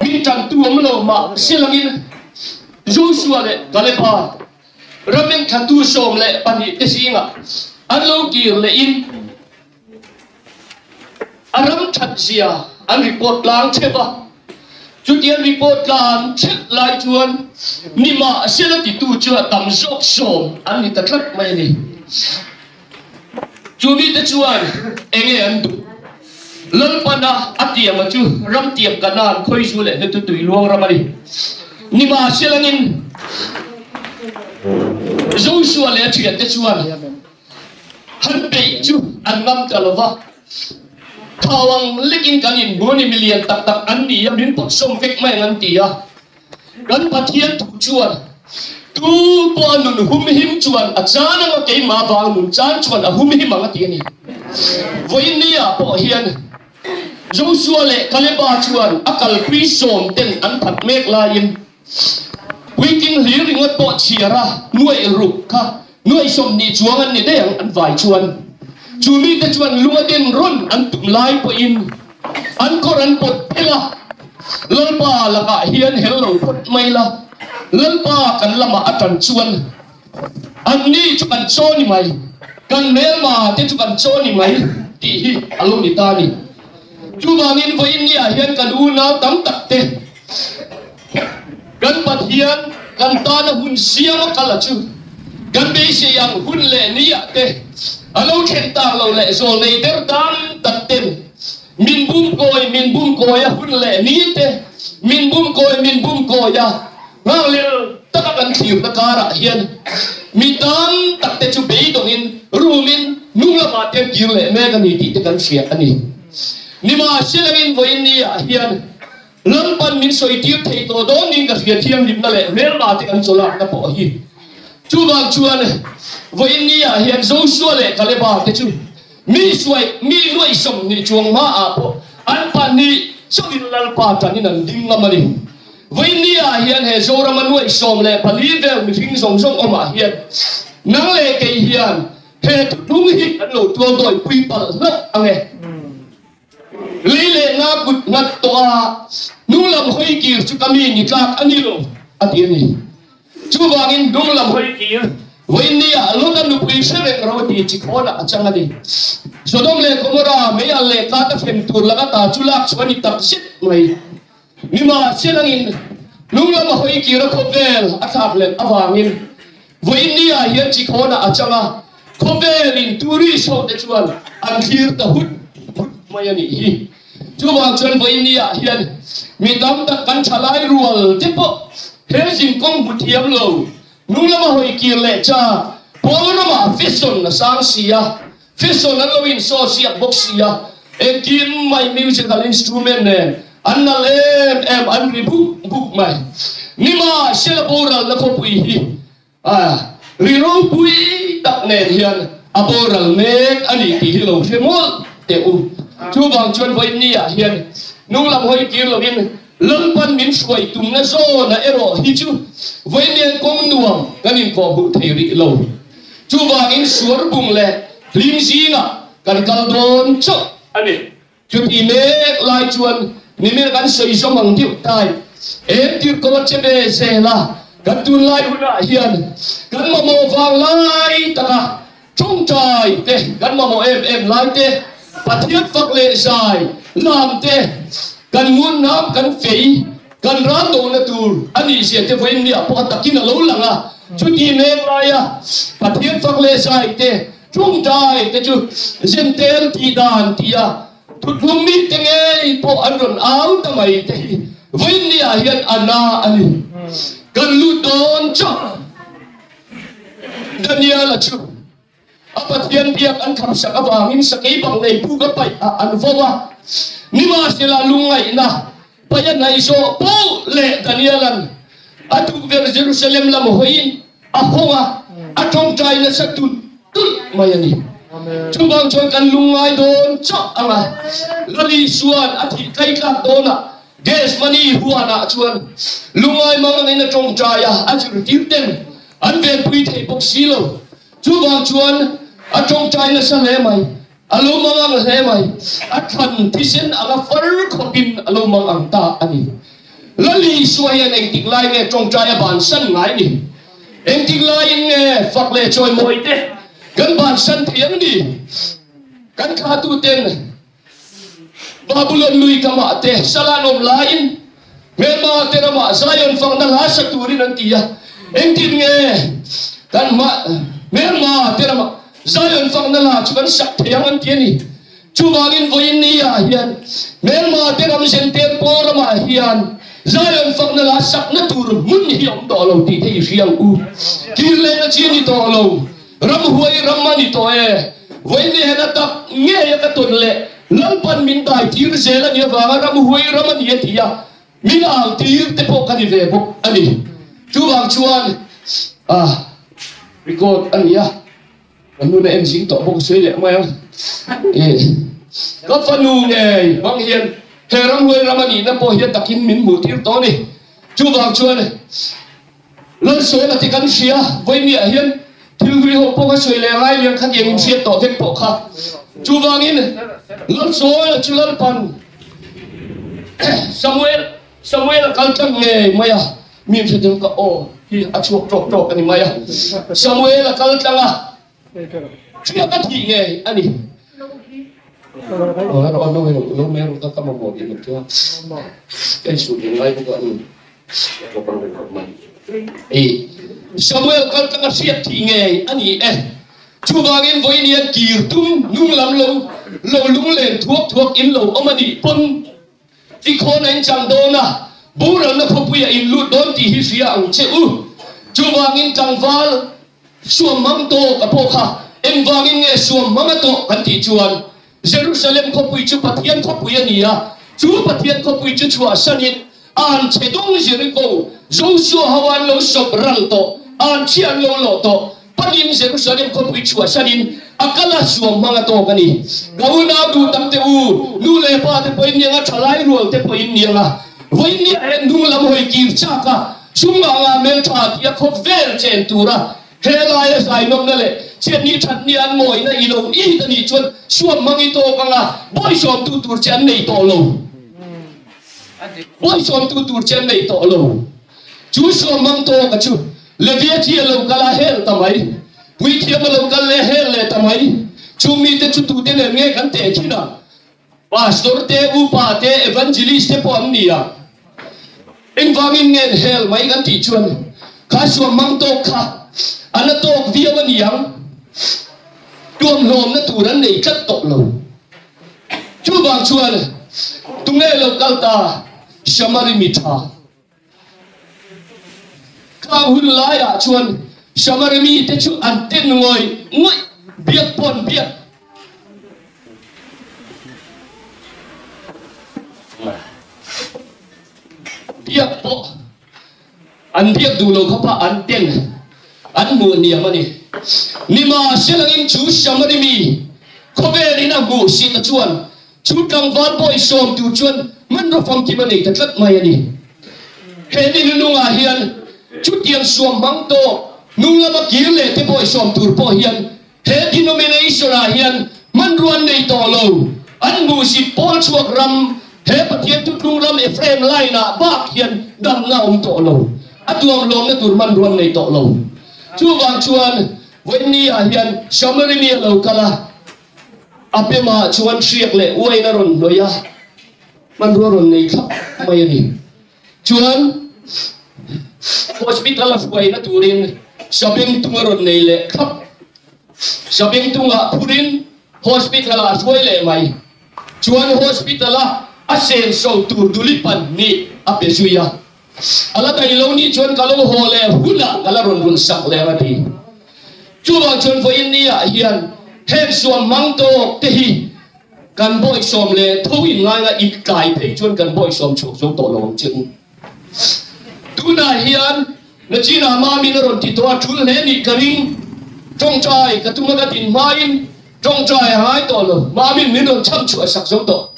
Min ṭantu awm lo mah silangin Joshua leh Kaleba ram enthlatu 12 te zingah an lo kir lehin a ram ṭhat zia an report tlang theuh a. Chuti an report tlan theuh lai chuan nimahsela titu chu a tam zawk sawm an ni ta tlat mai a ni. Chu mite chuan enge an duh? Lalpana a tiama chu ram tiam Kanaan khawizu leh hnutu tui luang ram a ni. Nimahselangin Joshua leh a thiante chuan han beih chu an ngam ta lo va, Thau ang lekin kan inhmu ni, milian tak tak an ni a, min pawtsawm vek mai ang an ti a. Kan Pathian thu chuan, Tu pawh a nun humhim chuan a chan anga keimah vang nun chan chuan a humhim ang a ti a ni. Vawiin ni-ah pawh hian Joshua leh Kaleba chuan a kalpui sawm ten an phat mek laiin puitling hlir ringawt pawh chhiar a nuaih ruk kha nuaih 20 chuang an ni daih ang an vai chuan. Chu mite chuan lung a den rawn an tum lai pawhin An kawr an pawt phelh a, Lalpa lakah hian hel lo phawt mai la, Lalpa kan lamah a tan chuan anni chu kan chaw ni mai, kan hmelma te chu kan chaw ni mai tih hi a lo ni ta a ni. Chuvangin vawiin niah hian kan unau tam tak te kan Pathian kan tana hun siam a kal a chu kan beisei ang hun leh niah te a lo thlen tak lo leh zawl nei der tam tak ten Min bum kawi, min bum kawi a hun leh ni te, min bum kawi, min bum kawi a nghakhlel taka kan thlirna karah hian mi tam tak te chu beidawngin rumin hnung lamah te an kir leh mek a ni tih te kan hria a ni. Nimahselangin vawiin ni ah hian Lalpan min sawi tir thei tawh dawn niin ka hria thianghlimna leh hmelma te kan chawlakna pawh hi. Chuvang chuan vawiin ni ah hian Joshua leh Kaleba te chu Mi suai, mi nuaih 20 chuang hmaah pawh an pahnih chauhin Lalpa tanin an ding ngam a ni. Vawiin ah hian he Zorama nuaih 14 vel mihring zawng zawng awmah hian nang leh kei hian he thutlung hi kan lo tual dawipui palh hlauh ang e. Lei leh nga kut nghat tawh a hnung lam hawi kir chu ka mi ni tlak a ni lo, a ti a ni. Chuvangin hnung lam hawi kir vawiin ni ah Lota nupui hre reng ro ti chi khawnah a chang a ni. Sodom leh Gomorrah mei al leh kat a hrem tur laka ta chu lak chhuah a ni tak zet mai. Nimahselangin hnung lam a hawi kir a khawvel a thlak leh avangin Vawiin ni ah hian Chikhawnah a chang a, khawvelin tourist ho te chuan an thlir ta hut hut mai a nih hi. Chuvang chuan vawiin ni ah hian mi tam tak kan thalai rual te pawh he zinkawng hmu thiam lo, hnung lama hawi kir leh chak, pawl ramah fashion a sang si a, Fashion an lo insaw siak bawk si a, engkim mai musical instrument nen an nalh em em, an ri buk buk mai. Nimahsela boralna khawpui hi ri ropui tak nen hian a boral mek a ni tih hi lo hre mawlh teh u. Chuvang chuan vawiin ni ah hian hnung lam hawi kir lovin Lalpan min hruai tumna zawna erawh hi chu vawiin nen kawng nuam kan inkawhhmuh thei rih lo. Chuvangin suar bung leh hlim zingah kan kal dawn chauh a ni. Chuti mek lai chuan nimir kan sawi zawm ang deuh tai. Entir kawng a che ve zel a, kan tunlai hunah hian kan mamawh vang lai taka tawngtai te, kan mamawh em em lai te, Pathian fak leh zai lam te, kan ngun nam kan fei, kan ral dawhna tur a nih zia te vawiin niah pawh a takin a lo lang a. Chuti mek laia Pathian fak leh zai te, tawngtai te chu Zentel tih dan tia thuthlung mite ngei pawh an rawn au ta mai te hi vawiin niah hian a na a ni. Kan lut dawn chauh Daniel-a chu. A Pathian biak an khamsak avangin sakei bang nei puk a paih ah an vo a. Nimahsela lungngaihna paih a hnaih zawh poh leh Daniela'n a tukverh Jerusalem lam hawiin a hawng a, a tawngtai nasa tulh tulh mai a ni. Chuvang chuan kan lungngai dawn chauh ang a, Lal Isua'n a thih tlaitlak dawnah Gethsemane huanah chuan lungngai mang angin a tawngtai a, a zirtir ten An venpui thei bawk si lo. Chuvang chuan a tawngtai nasa hle mai. A lo mang ang hle mai. A thlan thisen anga far khawpin a lo mang ang ta a ni. Lali Isua hian engtik lai nge tawngtai a bansan ngai ni? Engtik laiin nge fak leh chawimawi te kan bansan thei ang ni? Kan thlatuten Babulon lui kamah te sal an awm laiin hmelma te ramah Zion fakna hla sa turin an ti a. Engtin nge kan hmelma te ramah Zion fakna hla chu kan sak thei ang an ti a ni. Chuvangin vawiin ni ah hian hmelma te ram zentel pawl ramah hian Zion fakna la sakna tur hmun hi a awm tawh lo tih te i hria ang u. Kir lehna chi a ni tawh lo. Ramhuai ram a ni tawh e. Vawiin ni hian a tak ngei a ka tawn leh Lalpan min dai tir zel a nih avanga ramhuai ram a ni a ti a, min au tir te pawh ka ni ve bawk a ni. Chuvang chuan ah record a ni a. Ka nu na en zing tawh bawk sawi leh mai a. Ka fanu ngei hmang hian he ramhuai ram a nihna pawh hian takin min hmuh tir tawh a ni. Chuvang chuan Lalsawla te kan hria, Vawimiah hian thil hlui ho pawh ka sawi leh ngai lian kha tiang in hriat tawh vek pawh kha. Chuvangin Lalsawla chu Lalpan Samuel Samuel a kal tlang ngei mai a. Mi hre deuh ka aw hi a chhuak tawk tawk a ni mai a. Samuel a kal tlang a, thia ka thih ngei a ni. Samuel kal tlang a hriat thih ngei a ni e. Chuvangin vawiin hian kir tum nung lam lo lo lunglen thuak thuak in lo awm a nih pawn Tikhawn a inchang dawn a, boralna khawpui a inlut dawn tih hi hria ang che u. Chuvangin tlangval suamhmang tawk a pawh kha engvangin nge suamhmang a tawh kan tih chuan Jerusalem khawpui chu Pathian khawpui a ni a, chu Pathian khawpui chu chhuahsanin an chhe dawng Jeriko Joshua ho an lo sawp ral tawh, an chhia an lo lawh tawh. Panin Jerusalem khawpui chhuahsanin a kal a, suam hmang a tawk a ni. Ka unau duh tak te u, nu leh pa te pawhin niang a, thalai rual te pawhin niang a, vawiin ah hian hnung lam hawi kir chak a, sum ngah ngah hmeltha tih a khawp vel chen tura he laia zainawmna leh chhiatni thatni an mawina i lo it a nih chuan suam hmang i tawk ang a, bawihsawmtu tur che an nei tawh lo. Bawihsawmtu tur che an nei tawh lo. Chu suamhmang tawka chu Levia thi a lo kal a hel ta mai, puithiam a lo kal leh hel leh ta mai. Chu mite chu tute nen nge kan teh thin a? Pastor te, upa te, evangelist te pawh an ni a. Engvangin nge an hel mai kan tih chuan kha suamhmang tawk kha an la tawk viau a ni ang. Tuamhlawmna tur an nei tlat tawh lo. Chuvang chuan tunge lo kal ta Samari mi tha? Khang hun laiah chuan Samari mite chu an ten ngawih ngawih biak pawh an biak. Biak pawh an biak duh lo khawpa an ten an hmuh niam a ni. Nimahselangin chu Samari mi khawvelin a hmuh sita chuan Chu tlangval pawh i sawm tur chuan hmanraw famkim a nei ta tlat mai a ni. He ni hnunungah hian chutiang suam hmang tawh hnung lama kir leh te pawh i sawm tur pawh hian he denomination-ah hian hmanrua an nei tawh lo. An hmuhsit pawl chhuak ram, he Pathian thutlung ram Ephraim line-ah bak hian damna a awm tawh lo. A tuamhlawmna tur hmanrua an nei tawh lo. Chuvang chuan vawiin-ah hian Samari mi a lo kal a. A pemah chuan hriak leh uain a rawn hnawih a, hmanrua rawn nei thlap mai a ni. Chuan hospital a hruaina turin sabengtung a rawn nei leh thlap. Sabengtungah phurin hospital ah a hruai leh mai. Chuan hospital a a senso tur duli pahnih a pe zui a. A la daih lo nih chuan ka lo haw leh hunah ka la rawn run sak leh ang a ti. Chuvang chuan vawiin ni ah hian heng suam hmang tawk te hi kan bawihsawm leh tho in ngainga i tlai phei chuan kan bawihsawm chhuak zo tawh lo ang che u. Tunah hian Nachina Mamin a rawn ti tawh a, thul hle nih ka ring. Tawngtai ka tum a ka din hmain tawngtai a ngai tawh lo. Mamin min rawn chham chhuah sak zo tawh.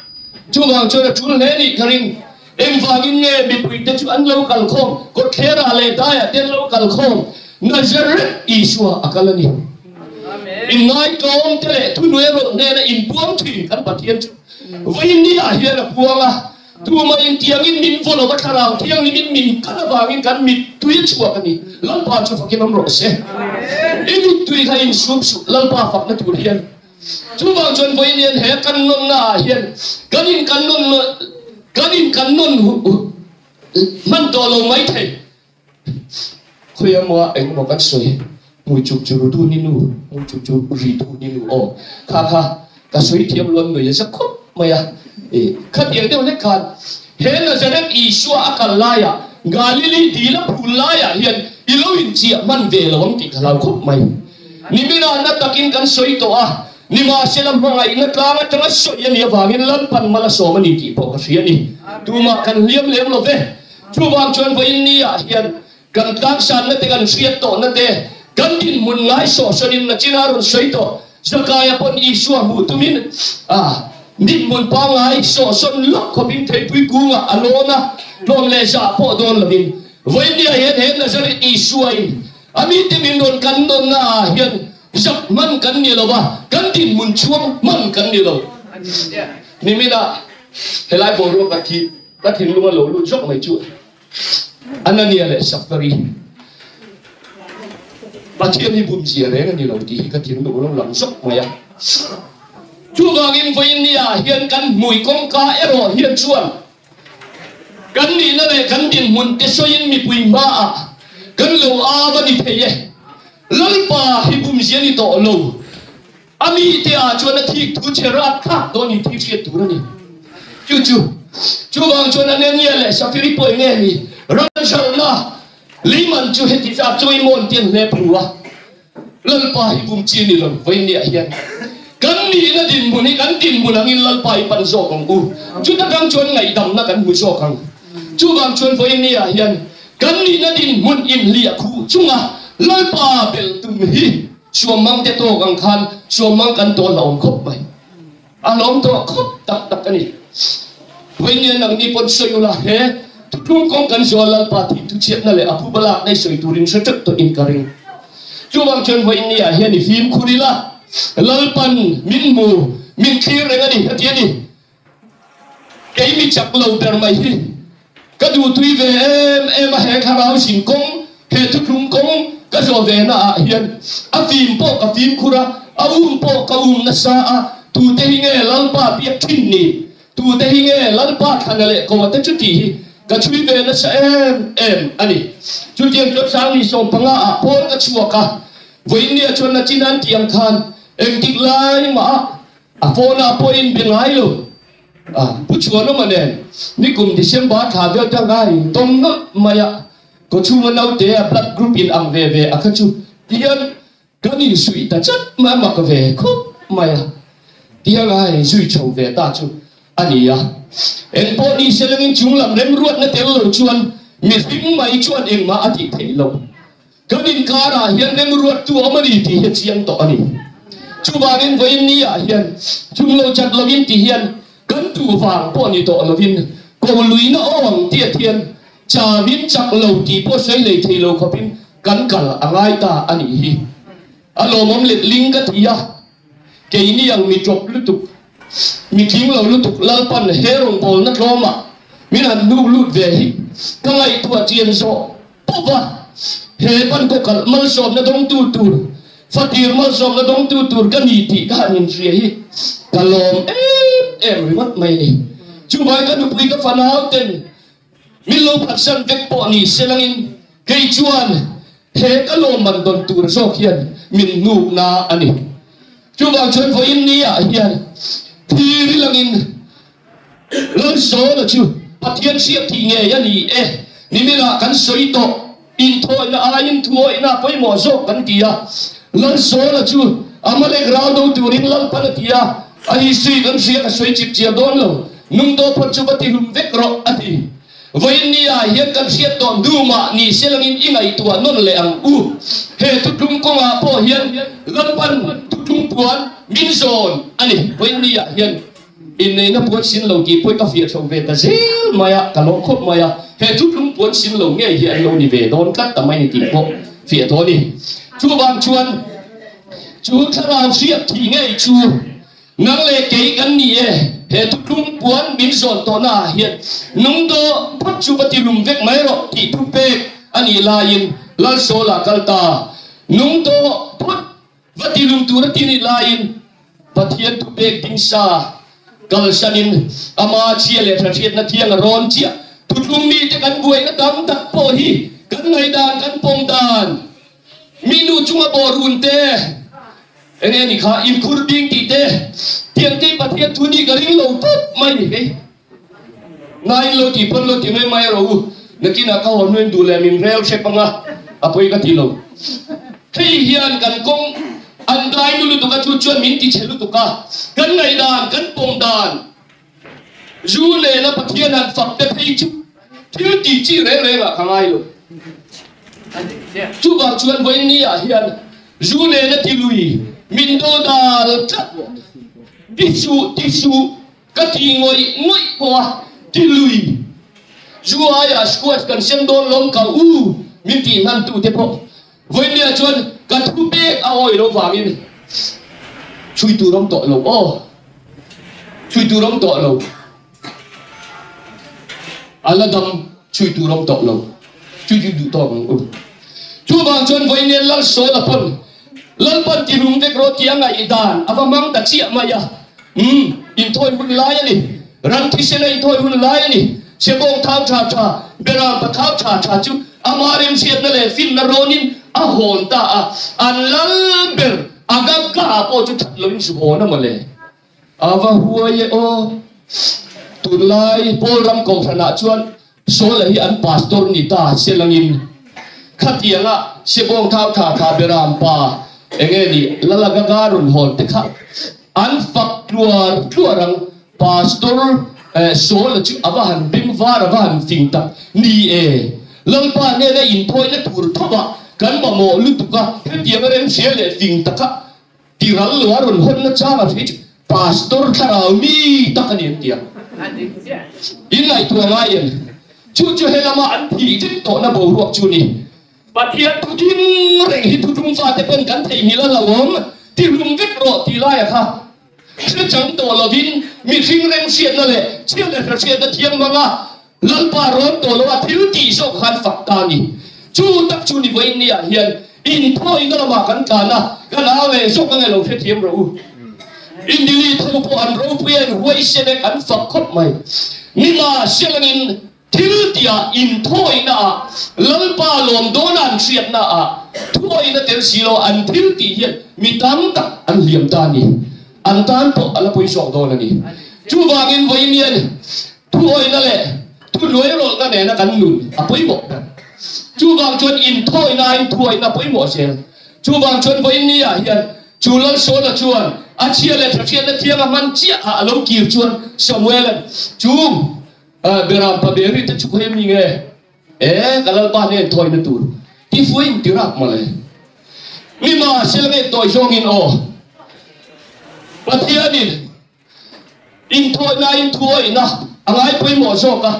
Chuvang chuan a thul hle nih ka ring. Engvangin nge mipuite chu an lo kal khawm? Kawtthlerah leh daiah te an lo kal khawm. Nazareth Isua a kal a ni. Inngaihtlawm te leh thuhnuai rawlh hnena inpuang thin kan Pathian chu vawiin ni ah hian a puang a. Tumah intiangin min vaw lova Thlarau Thianghlimin min kal avangin kan mittui a chhuak a ni. Lalpa chu fakin awm rawh se. I mittui kha insum suh Lalpa fakna tur hian. Chuvang chuan vawiin hian he kan nawnna ah hian kan in kan nawn kan in kan nawn hman tawh lo mai thei. Khawi emaw eng emaw kan sawi hmui chuk chu ru ni nu hmui chuk chu ri thu ni nu aw kha kha ka sawi thiam luan nui a za khawp mai a i khatiang deuh hlek khan he Nazareth Isua a kal laiah Galili dil a phul laiah hian i lo inchiah hman ve lo ang tih ka hlau khawp mai. Niminah na takin kan sawi tawh a, nimahsela hmangaihna tlang atanga sawi a nih avangin Lalpan mal a sawm a ni tih pawh ka hria a ni. Tumah kan hliam lem lo ve. Chuvang chuan vawiin ni ah hian kan tlangsanna te kan hriat tawhna te kan dinhmun ngai sawhsawn in nachina rawn sawi tawh Zakaia pawn Isua hmuh tumin a dinhmun pangngai sawhsawn lawk khawpin theipui kungah a lawn a, tlawm leh zah pawh dawn lovin vawiin ni ah hian he Nazareth Isua in a mite min rawn kan nawnna ah hian zak hman kan ni lo va, kan dinhmun chhuang hman kan ni lo. Niminah helai boruak a thih. Ka thinlung a lo lut zawk mai chu Anania leh Safari Pathian hi bumzia reng a ni lo tih hi ka thinlung a lo lang zawk mai a. Chuvangin vawiin ni ah hian kan hmui kawngka erawh hian chuan kan nihna leh kan dinhmun te sawiin mipui hmaah kan lo au a ni thei e. Lalpa hi bumzia ni tawh lo. A mite ah chuan a thik thu che rat thlak dawn in thil hriat tur a ni. Chu chu chuvang chuan Anania leh Safiri pawh enge ni ramzalna leiman chu heti zat chawi mawn te an hle phu a. Lalpa hi kum chi ni lo vawinia hian kan nihna dinhmun hi kan dinhmun angin Lalpa hi pan zawk ang u. Chuta tang chuan ngaihdamna kan hmu zawk ang. Chuvang chuan vawinia hian kan nihna dinhmun inhliah khuh chunga Lalpa belh tum hi Suammang te tawk ang khan suammang kan tawl a awm khawp mai. A lawm tawh khawp tak tak a ni. Vawiin nangni pawn sawi ula he thutlung kawng kan zual Lalpa tih thuchhiatna leh a phuba lak nei sawi turin hre teuh tawh in ka ring. Chuvang chuan vawiin ni ah hian i fimkhur ila Lalpan min hmu min thlir reng a ni a ti a ni. Kei mi chak lo ber mai hi ka duhtui ve em em a, he thlarau zin kawng, he thuthlung kawng ka zawh ve na ah hian a fim pawh ka fimkhur a, a um pawh ka um nasa a, tute hi nge Lalpa biak thin ni, tute hi nge Lalpa thlana leh ko te chu tih hi ka chhui ve nasa em em a ni. Chutiang chuan Sangni 15 ah pawn ka chhuak a, vawiinnia chuan nachin an tih ang khan engtik lai mah a A phone ah pawh in be ngai lo. A Pu Chhuanawma nen nikum December thla vel ta ngai in tawng nawlh mai a, kawchhunga naute a blood group in ang ve ve a kha chu tihian kan in suih ta chat mai a mak ve khawp mai a, tihian a in zui chho ve ta chu a ni a. Engpawh ni se langin chunglam remruatna tel lo chuan mihring mai chuan engmah a tih theih loh. Kan inkarah hian remruattu a awm a ni tih hi a chiang tawh a ni. Chuvangin vawiin ni ah hian chung lo chat lovin ti hian kan duh vang pawh ni tawh lovin ko luina aw ang tiat hian chawin chak lo tih pawh sawi lei thei lo khawpin kan kal a ngai ta a nih hi. A lawmawm letling ka ti a, keini ang mi ṭawp lutuk, mi tling lo lutuk Lalpan he rawngbawlna tlawmah min han hnuk lut ve hi ka ngaihtuah chian zawh Pawh he ban kaw kalh malsawmna dawngtu tur, fatir malsawmna dawngtu tur ka ni tih ka han inhria hi ka lawm em em ringawt mai a ni. Chuvai ka nupui ka fanau ten min lo phatsan vek pawh ni se langin kei chuan he ka lawmman dawn tur zawk hian min hnukna a ni. Chuvang chuan vawiin ni ah hian thir i langin Lalsawna chu Pathian hriat thih ngei a ni e. Niminah kan sawi tawh, inthawihna aiin thuawihna pawimawh zawk kan ti a. Lalsawna chu Amalek ral do turin Lalpan a ti a, a history kan hria ka sawi chip chiar dawn lo, nung tawh phawt chu va ti hlum vek rawh a ti. Vawiin ni ah hian kan hriat tawh hnu mah ni se langin i ngaihtuah nawn leh ang u. He thuthlung kawngah pawh hian Lalpan thuthlung puan min zawn a ni. Vawiin ni ah hian. Inneihna puan sin lo tih pawh ka fiah chho ve ta zel mai a, ka lawm khawp mai a, he thutlung puan sin lo ngei hi an lo ni ve dawn tlat ta mai ni tih pawh fiah tawh a ni. Chuvang chuan. Chu thlarau hriat thih ngei chu nang leh kei kan ni e. He thuthlung puan min zawn tawhna ah hian nung dawh phawt chu va ti lum vek mai rawh tih thu pek a nih laiin Lalsawla kal ta. Nung dawh phawt Va ti lum tur a ti nih laiin Pathian thu pek ding sa kalsanin ama chhia leh hra-hriatna thiang a rawn chiah. Thutlung mite kan buaina tam tak pawh hi kan ngaihdan kan pawm dan mi nu chunga bawh run te enge ni kha inkhur bing tih te tiang te Pathian thu nih ka ring lo tawp mai ni hei. Nain lo tih pawn lo ti mai mai rawh u, nakinah ka haw hnuin duh leh min rel hrep anga a pawi ka ti lo. Hei hian kan kawng an dai nu lutuk a chu chuan min ti chhe lutuk a, kan ngaihdan, kan pawm dan, zu nena Pathian han fak te phei chu thil tih chi reng reng ah ka ngai lo. Chuvang chuan vawiin ni ah hian zu nena ti lui min dodal tlat ti suh ti suh. Ka ti ngawih ngawih pawh a, ti lui. Zu aia squash kan sem dawn lawm ka u min tih hman tu te pawh vawinia chuan ka thu pek a awi lo vangin chhui tur awm tawh lo aw, chhui tur awm tawh lo, a la dam chhui tur awm tawh lo, chui chu duh tawk ang u. Chuvang chuan vawinia Lalsawla pawn Lalpan ti lung vek rawh tih a ngaihdan a va hmang ta chiah mai a. Umm, inthawi hun lai a ni. Ram thisena inthawi hun lai a ni. Chebawng thau tha tha, beram pa thau tha tha chu ama remhriatna leh finna rawnin a hawn ta a. An lal ber Agaga pawh chu that loin zu hawn a mawle. A va huai e aw. Tunlai Paul ram kohhranah chuan Saul-a hi an pastor ni ta selangin khatianga Sebawng thau tha tha beram pa enge ni Lalagaga rawn hawn te kha an fak tluar tluar ang. Pastor Saul-a chu a va han beng var a va han fing tak ni e. Lalpa hnena inthawina tur thovah kan mamawh lutuk a, hetianga remhria leh fing taka Ti ral lo a rawn hawnna chang a hre chu Pastor thlarau mi tak a ni an ti a. In ngaihtuah ngai em? Chu chu he lama an thih vek tawhna boruak chu ni. Pathian thu ding reng hi thutlung fate pawn kan theihnghilh a lo awm, ti hlum vek rawh tih laia kha hre chang tawh lovin mihring remhriatna leh chhiat leh hrahriatna thiang hmanga Lalpa rawn tawh lo a thil tih zawk khan fak ta a ni. Chu tak chu ni vawiin ni ah hian inthawina lamah kan tlan a, kan au leh zawk ange lo hrethiam rawh u. Indili tho pawh an ropui a in huaisen e kan fak khawp mai. Nima sialangin thil tihah inthawina ah Lalpa lawm dawna an hriatna ah thuawina tel si lo an thil tih hian mi tam tak an hliam ta a ni. An tan pawh a la pawi zawk dawn a ni. Chuvangin vawiin hian Thuawihna leh thuhnuairawlhna nena kan nun a pawimawh ber. Chuvang chuan inthawihnain thuawihna pawimawh zel. Chuvang chuan vawiin ni ah hian chu Lalsawna chuan a chhia leh thahriatna thiang a hman chiah kha a lo kir chuan Samuela'n chu Beram pa Beri te chu khawi mi nge? E ka Lalpa hnen thawihna tur tifuiin ti rap mawle. Mima sel nge tawi zawngin aw Pathianin Inthawihnain thuawihna a ngai pawimawh zawk a,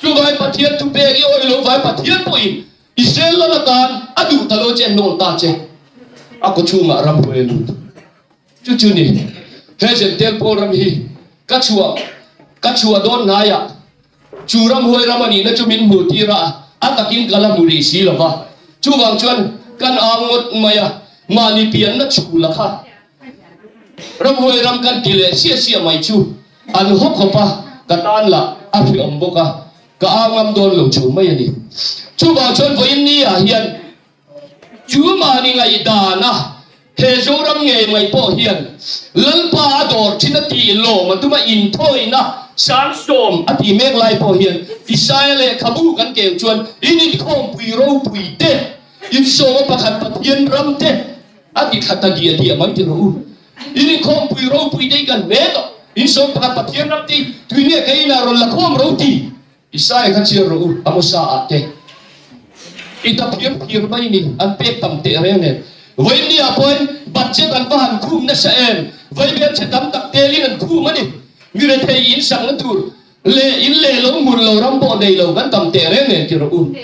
chuvai Pathian thu pek i awih lo vai Pathian pawhin Israel lam atan a duh ta lo che a hnawl ta che. A kawchhungah ram huai a lut. Chu chu ni, he Jentail pawl ram hi ka chhuah ka chhuah dawn hnaiah chu ram huai ram a nihna chu min hmuh tir a, a takin ka la hmu rih si lo va. Chuvang chuan kan ang ngawt mai a, mahni pianna chhula kha Ramhuai ram kan ti leh siah siah mai chu an haw khawp a, ka tan lah a hreawm bawk a, ka au ngam dawn lo chho mai a ni. Chuvang chuan vawiin ni ah hian chu mahni ngaihdan a he Zoram ngei mai pawh hian Lalpa a dawr thin a tih lawm a tum a inthawina Sangsawm a tih mek lai pawh hian Isaia lehkhabu kan keu chuan in inkhawmpui ropui te, insawma pakhat Pathian ram te, A ti thla ta diah diah mai ti rawh u. In inkhawmpui ropui te hi kan hme tawh. In sawm pakhat Pathian ram te hi tui nge ka inah rawn la khawm ro ti. Isaia kha chhiar rawh u, Amosa ah te. I ta phiar phiar mai ni, an pek tam teh reng nen. Vawiin ah pawhin budget an va han khum nasa em? Vaibel chhe tam tak telin an khum a ni. Mi rethei in sakna tur leh in leh lo hmun lo ram pawh nei lo kan tam teh reng nen ti rawh u.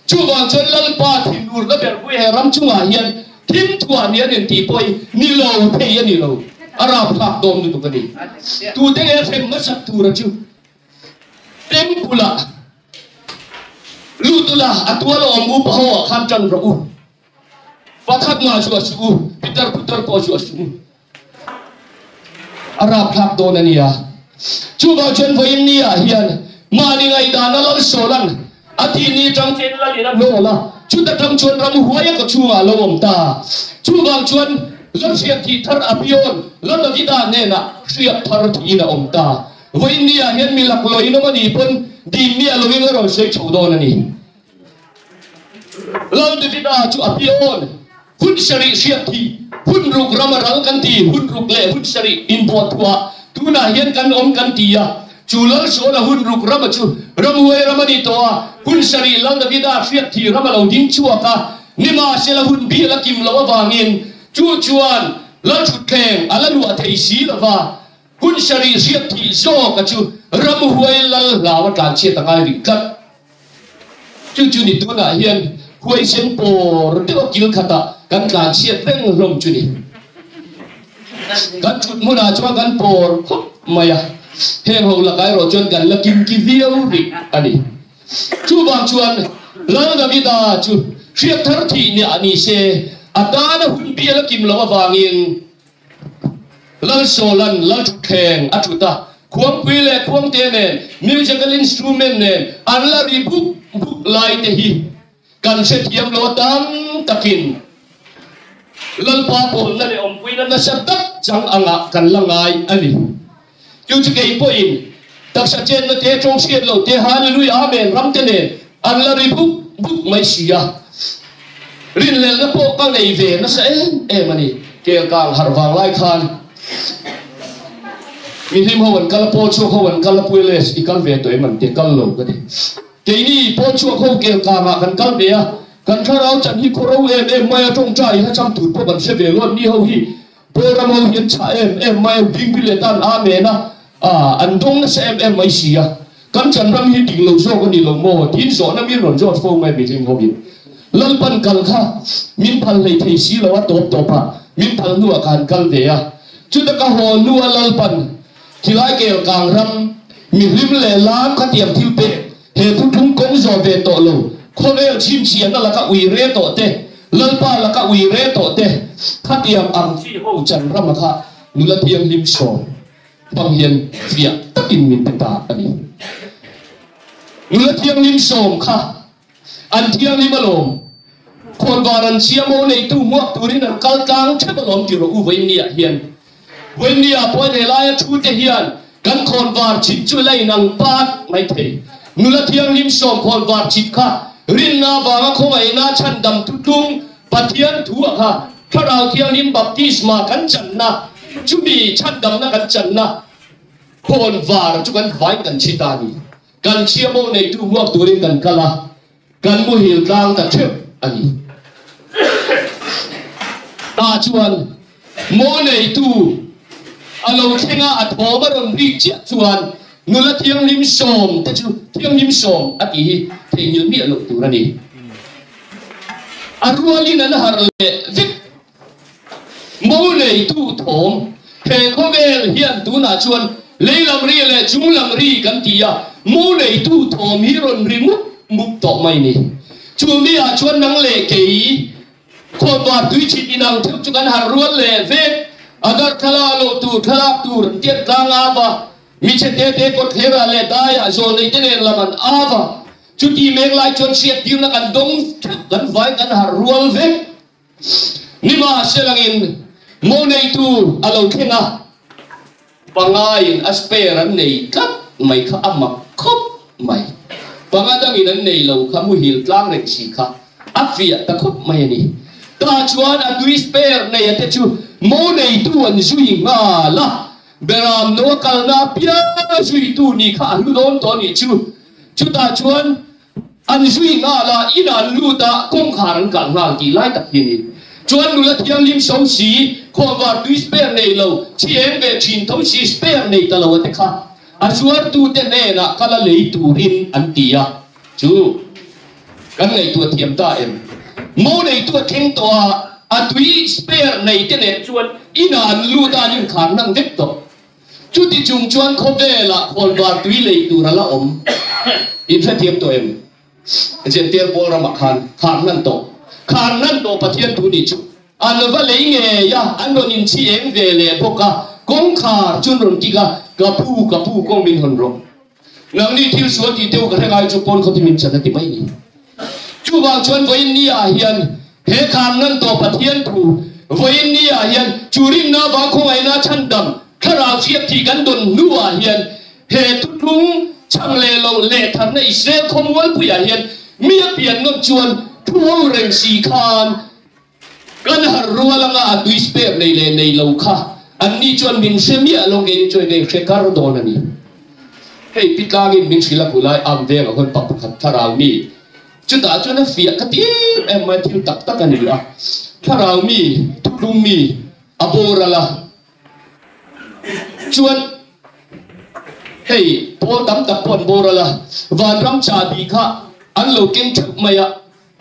Chuvang chuan Lalpa thinurna ber pui he ram chungah hian. Thim thuah ni an intih pawh hi ni lo thei a ni lo. A rapthlak dawn lutuk a ni. Tute nge hrem hmasak tura chu Temple ah lut ula a tual a awm upa ho ah khan tan rawh u. Pakhat mah chu a suh u, pitar putar pawh chu a suh u. A rapthlak dawn a nia. Chuvang chuan vawiin ni ah hian mahni ngaihdan a lal sawlan a tih ni tang chen lalin a hlawl a, chuta tang chuan ram huai a kawchhungah a lo awm ta. Chuvang chuan la hriat thih thar a piawn la Davida hnenah hriat thar thihin a awm ta. Vawiin ni ah hian mi laklawh in awm a nih pawn dim miah lovin a rawn sawi chho dawn a ni. Lal Davida chu a piawn hun sarih hriat thih, hun ruk ram a ral kan ti, hun ruk leh hun sarih inbuah thuah tunah hian kan awm kan ti a. Chu Lal Saula hun ruk rama chu ramhuai ram a ni tawh a, hun sarih Lal Davida hriat thih ram a lo ding chhuak a, nimahsela hun bial a kim loh avangin chu chuan Lal thutthleng a la luah thei si lo va, hun sarih hriat thih zawka chu ramhuai Lal hlau a tlanchhiat a ngai rih tlat. Chu chu ni tunah hian huaisen pawr deuh a kil khatah kan tlanchhiat reng hlawm chu ni. Kan thut hmunah chuan kan pawr khawp mai a, heng ho lakah erawh chuan kan la kimki viau rih a ni. Chuvang chuan Lal Davida chu hriat thar thih nia ni se, a tana hun bial a kim loh avangin, Lalsawla'n Lalthutthleng a thut a, khuangpui leh khuangte nen, musical instrument nen an la ri buk buk lai te hi kan hrethiam lo a tam takin Lalpa pawlna leh awmpuina nasa tak chang angah kan la ngai a ni. Chu chu kei pawhin taksa chenna te, tawng hriat loh te, Hallelujah Amen ram te nen an la ri buk buk mai si a. Rinhlelhna pawh ka nei ve nasa em em a ni. Kelkang harh vang lai khan mihlim ho an kal a, pawl chhuak ho an kal a, Puiles i kal ve tawh em an ti a, kal lo ka ti. Keini pawl chhuak ho kelkangah kan kal ve a, kan thlarau chan hi khaw ro em em mai a, tawngtai hla cham tur pawh kan hre ve lo, ni ho hi Pawlram ho hian chhah em em mai a, Bingbi leh tan Amen a, an dawng nasa em em mai si a, kan chan ram hi dik lo zawk a ni lo maw tiin zawhna min rawn zawt fo mai mihring hovin. Lalpan kal kha min phal hlei thei si lo a, tawp tawp ah min phal hnuah ka han kal ve a, chuta ka haw hnua Lalpan khilai kel kang ram mihlim leh lam kha tiang thil pek He thuthlung kawng zawh ve tawh lo, khawvel chhinchhiahna laka ui re tawh te, Lalpa laka ui re tawh te, khatiang ang chi ho chan rama kha nula thianghlim sawm hmang hian fiah takin min pe ta a ni. Nula thianghlim sawm kha an thianghlim alawm, khawnvar an chhia maw neitu hmuak turin an kal tlang theuh alawm ti rawh u Vawinia hian. Vawinia pawhin helaia thu te hian kan khawnvar chhit chu la inang pat mai thei. Nula thianghlim sawm khawnvar chhit kha rinna avanga khawngaihna chhandam thutlung Pathian thu a kha Thlarau Thianghlim baptisma kan channa chumi chhandamna kan channa khawnvar chu kan vain kan chhit a ni. Kan chhiamo neitu huak turin kan kal a. Kan muhil tlang ta theuh a ni. Tah chuan mo neitu a lo thleng a, a thawm a rawn rik chiah chuan nula thianghlim sawm te chu thianghlim sawm a tih hi theihnghilh miah loh tur a ni. A rualin an harh leh vek. Mo neitu thawm, He khawvel hian tunah chuan lei lam ri leh chung lam ri kan ti a, mo neitu thawm hi rawn ri mup mup tawh mai ni. Chu mi ah chuan nang leh kei khawnvar tui chhit inang theuh chu kan harh rual leh vek. A dar thlalak loh tur thlalak tur an tiat tlang av a, mi chhe te te kawtthler ah leh dai ah zawl nei te nen lam an av a. Chuti mek lai chuan hriattirna kan dawng theuh kan vai kan harh rual vek. Nimahselangin mo neitu a lo thleng a, pangaiin a spare an nei tlat mai kha a mak khawp mai. Panga dangin an nei lo kha muhil tlang reng si kha a fiah ta khawp mai a ni. Tah chuan a tui spare nei a te chu mo neitu an zui nghal a, Beram no a kalna apianga zuitu ni kha a hlu dawn tawh a nih chu. Chutah chuan An zui nghal a, in an lut a, kawngkhar an kalh nghal tih lai tak hi a ni. Chuan nula thianghlim so si, khawnvar tui spare nei lo, chi eng ve thin tho si spare nei ta lo a te kha a zuartute hnenah kal a lei turin an ti a, chu kan ngaihtuah thiam ta em? Mo neitu a thleng tawh a. A tui spare nei te nen chuan inah an lut a, an inkhar hnan vek tawh. Chuti chung chuan khawvelah khawnvar tui lei tur a la awm. In hrethiam tawh em? Zirtir pawl ramah khan khar hnan tawh. Khar hnan tawh Pathian thu nih chu an va lei ngei a, an rawn inchhi eng ve leh bawk a, kawngkhar chu an rawn kik a, Ka pu, ka pu, kawng min hawn rawh. Nangni thil sual tih teuh ka hre ngai chu pawn khawti min chan a ti mai ni. Chuvang chuan vawiin ni ah hian he khan ngan tawh Pathian thu vawiin ni ah hian chu rinna vang khawngaihna chhandam thlarau hriat thih kan dawn hnu ah hian he thuthlung chhang leh loh leh tharna Israel khawmualpui ah hian mi a pian nawn chuan thu ho reng si khan Kan harh rual anga a tui spare nei leh nei lo kha anni chuan min hre miah lo nge ni chuan ka inhre kar dawn a ni. Hei pi tlangin min hrilh a hmuh lai am veng a hawn pa pakhat thlarau mi chutah chuan a fiah ka ti em em mai thil tak tak a ni a, thlarau mi thutlung mi a boral a chuan hei pawl tam tak pawh an boral a, vanram chahbi kha an lo keng theuh mai a.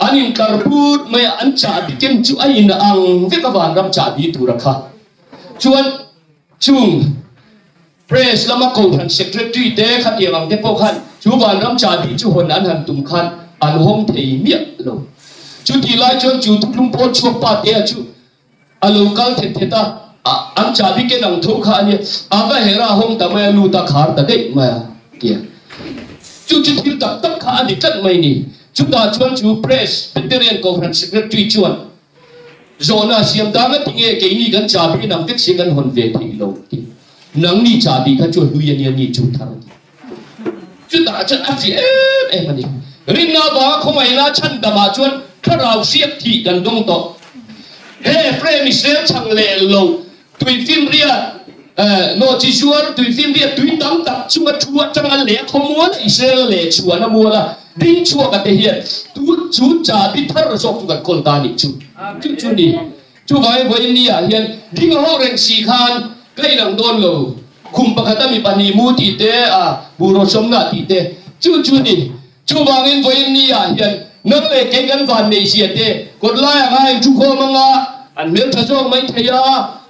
An inkar put mai a, an chahbi kem chu a in ang vek a vanram chahbi tura kha chuan chung press lama kohhran secretary te khatiang ang te pawh khan chu vanram chahbi chu hawn an han tum khan an hawng thei miah lo. Chutih lai chuan chu thuthlung pawl chhuak pa te a chu a lo kal thet thet a, an chahbi ken ang tho kha a nia, a va her a hawng ta mai a, lut a khar ta daih mai a tia. Chu chu thil tak tak kha a ni tlat mai ni. Chutah chuan chu Presbyterian Kohhran Secretary chuan zawhna a siam ta nga tinge keini kan chahbi nang vek si kan hawn ve theih lo ti. Nangni chahbi kha chu a hlui a nia ni chu thar a ti. Chutah chuan a fiah em em a ni. Rinna avanga khawngaihna chhandamah chuan thlarau hriat thih kan dawng tawh. He Ephraim Israel chhang leh lo tuifinriat nawhchi zuar tuifinriat tui tam tak chunga thu atanga leh khawmual a Israel leh chhuahna muala ding chhuak a te hian tu chu chahbi thar zawk chu kan kawl ta a nih chu. Chu chu ni. Chuvangin vawiin ni ah hian ding ho reng si khan ka inang dawn lo. Khum pakhat a mi pahnih mu tih te, a buhraw sawmna tih te, chu chu ni. Chuvangin vawiin ni ah hian nang leh kei kan van neih zia te, kawt lai anga in thu khawm anga an hmeltha zawk mai thei a,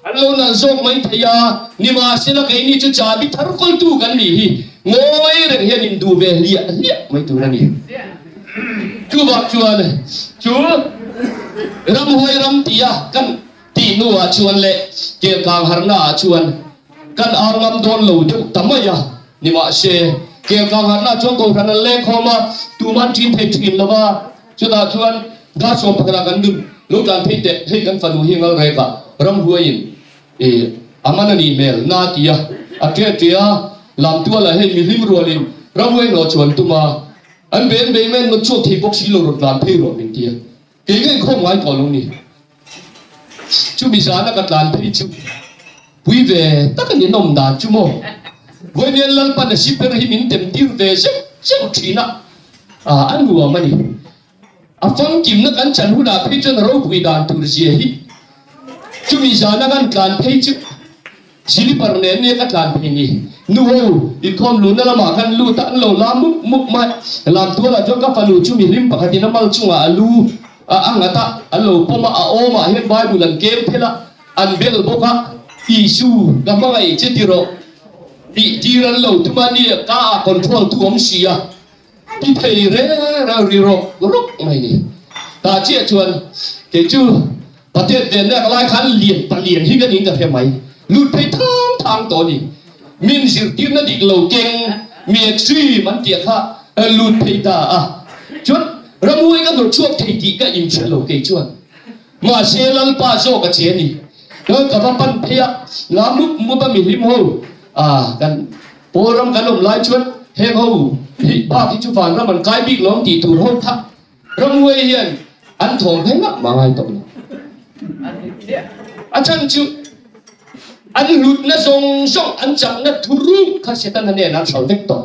an lo nalh zawk mai thei a, nimahsela keini chu chahbi thar kawltu kan nih hi ngawi reng hian in duh ve hliah hliah mai tur a ni. Chuvang chuan chu ramhuai ram tia kan tih hnuah chuan leh kelkang harnaah chuan kan au ngam dawn lo deuh ta mai a. Nimahse, kelkang harnaah chuan kohhran an leng khawm a, tuman ṭin thei ṭhin lo va. Chutah chuan Dasawm pakhatah kan nun lo tlan phei teh, hei kan fanu hi ngalrekah ramhuaiin i a man a nih hmel na ti a, a ṭe ṭe a, lamtualah hei mihlim rualin ramhuai hnawh chuan tum a. An bei an bei mai an rawn chhuak thei bawk si lo rawn tlan phei rawh min ti a, kei ka inkhawm ngai tawh lo ni. Chumi zana ka tlan phei chu pui ve tak a ni nawm dan chu maw. Vawiin Lalpan a siper hi min tem tir ve zeuh zeuh thin a, a nuam a ni. A famkimna kan chan hunah phei chuan ropui dan tur zia hi chumi zana kan tlan phei chu Silipar nen nia ka tlan phei ni. Nu ho, inkhawm luhna lamah khan lut a, an lo lam mup mup mai. Lam tualah chuan ka fanu chu mihlim pakhatin a mal chungah a lu a a nghat a, an lo pawm a, a awmah hian Bible an kem phel a, an bel bawk a, Isu, ka hmangaih che ti rawh tih tir an lo tum a, nia ka ah control tu awm si a. Ti thei reng reng ri rawk rawk mai ni. Tah chiah chuan kei chu Pathian venna ka lai khan lian palian hi ka niin ka hre mai. Lut phei thang thang tawh a ni. Min zirtirna dik lo keng mi extreme an tih kha lut phei ta a. Chuan ramhuai ka hnawh chhuak thei tih ka inhre lo kei chuan. Mahse Lalpa zawk a che a ni. Chuan ka va pan phei a, la mup mup a mihlim ho a kan Pawl ram kan awm lai chuan heng ho hi bak hi chu vanram an kai bik lo tih tur ho kha ramhuai hian an thawm phei mah mah ngai tawh lo. A chhan chu an hlutna zawng zawng an chakna thuruk kha Setana nen an hral vek tawh.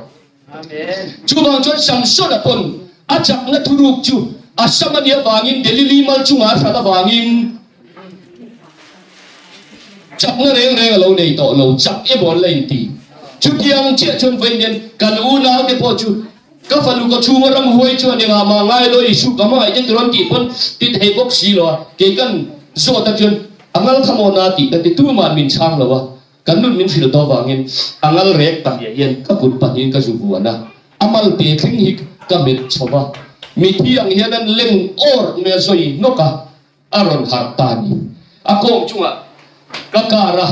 Chuvang chuan Samsona pawn a chakna thuruk chu a sam a nih avangin Delili mal chungah a hral avangin Chakna reng reng a lo nei tawh lo, chak emaw an la inti. Chutiang chiah chuan vawiin hian kan unaute pawh chu ka fanu ka chhunga ramhuai chuan engah mah ngai lo Isu ka hmangaih te tirawn tih pawn ti thei bawk si lo a, kei kan. Zawt a chuan a ngal kha maw na tih ka ti tuma'n min chhang lo a, kan nun min hrilh tawh vangin a ngal rek pahnih hian ka kut pahnihin ka zu vuan a, a mal pe thleng hi ka met chho va, mithi ang hian an leng awr mai a zawi hnawk a, a rawn harh ta a ni. A kawng chungah ka kar a,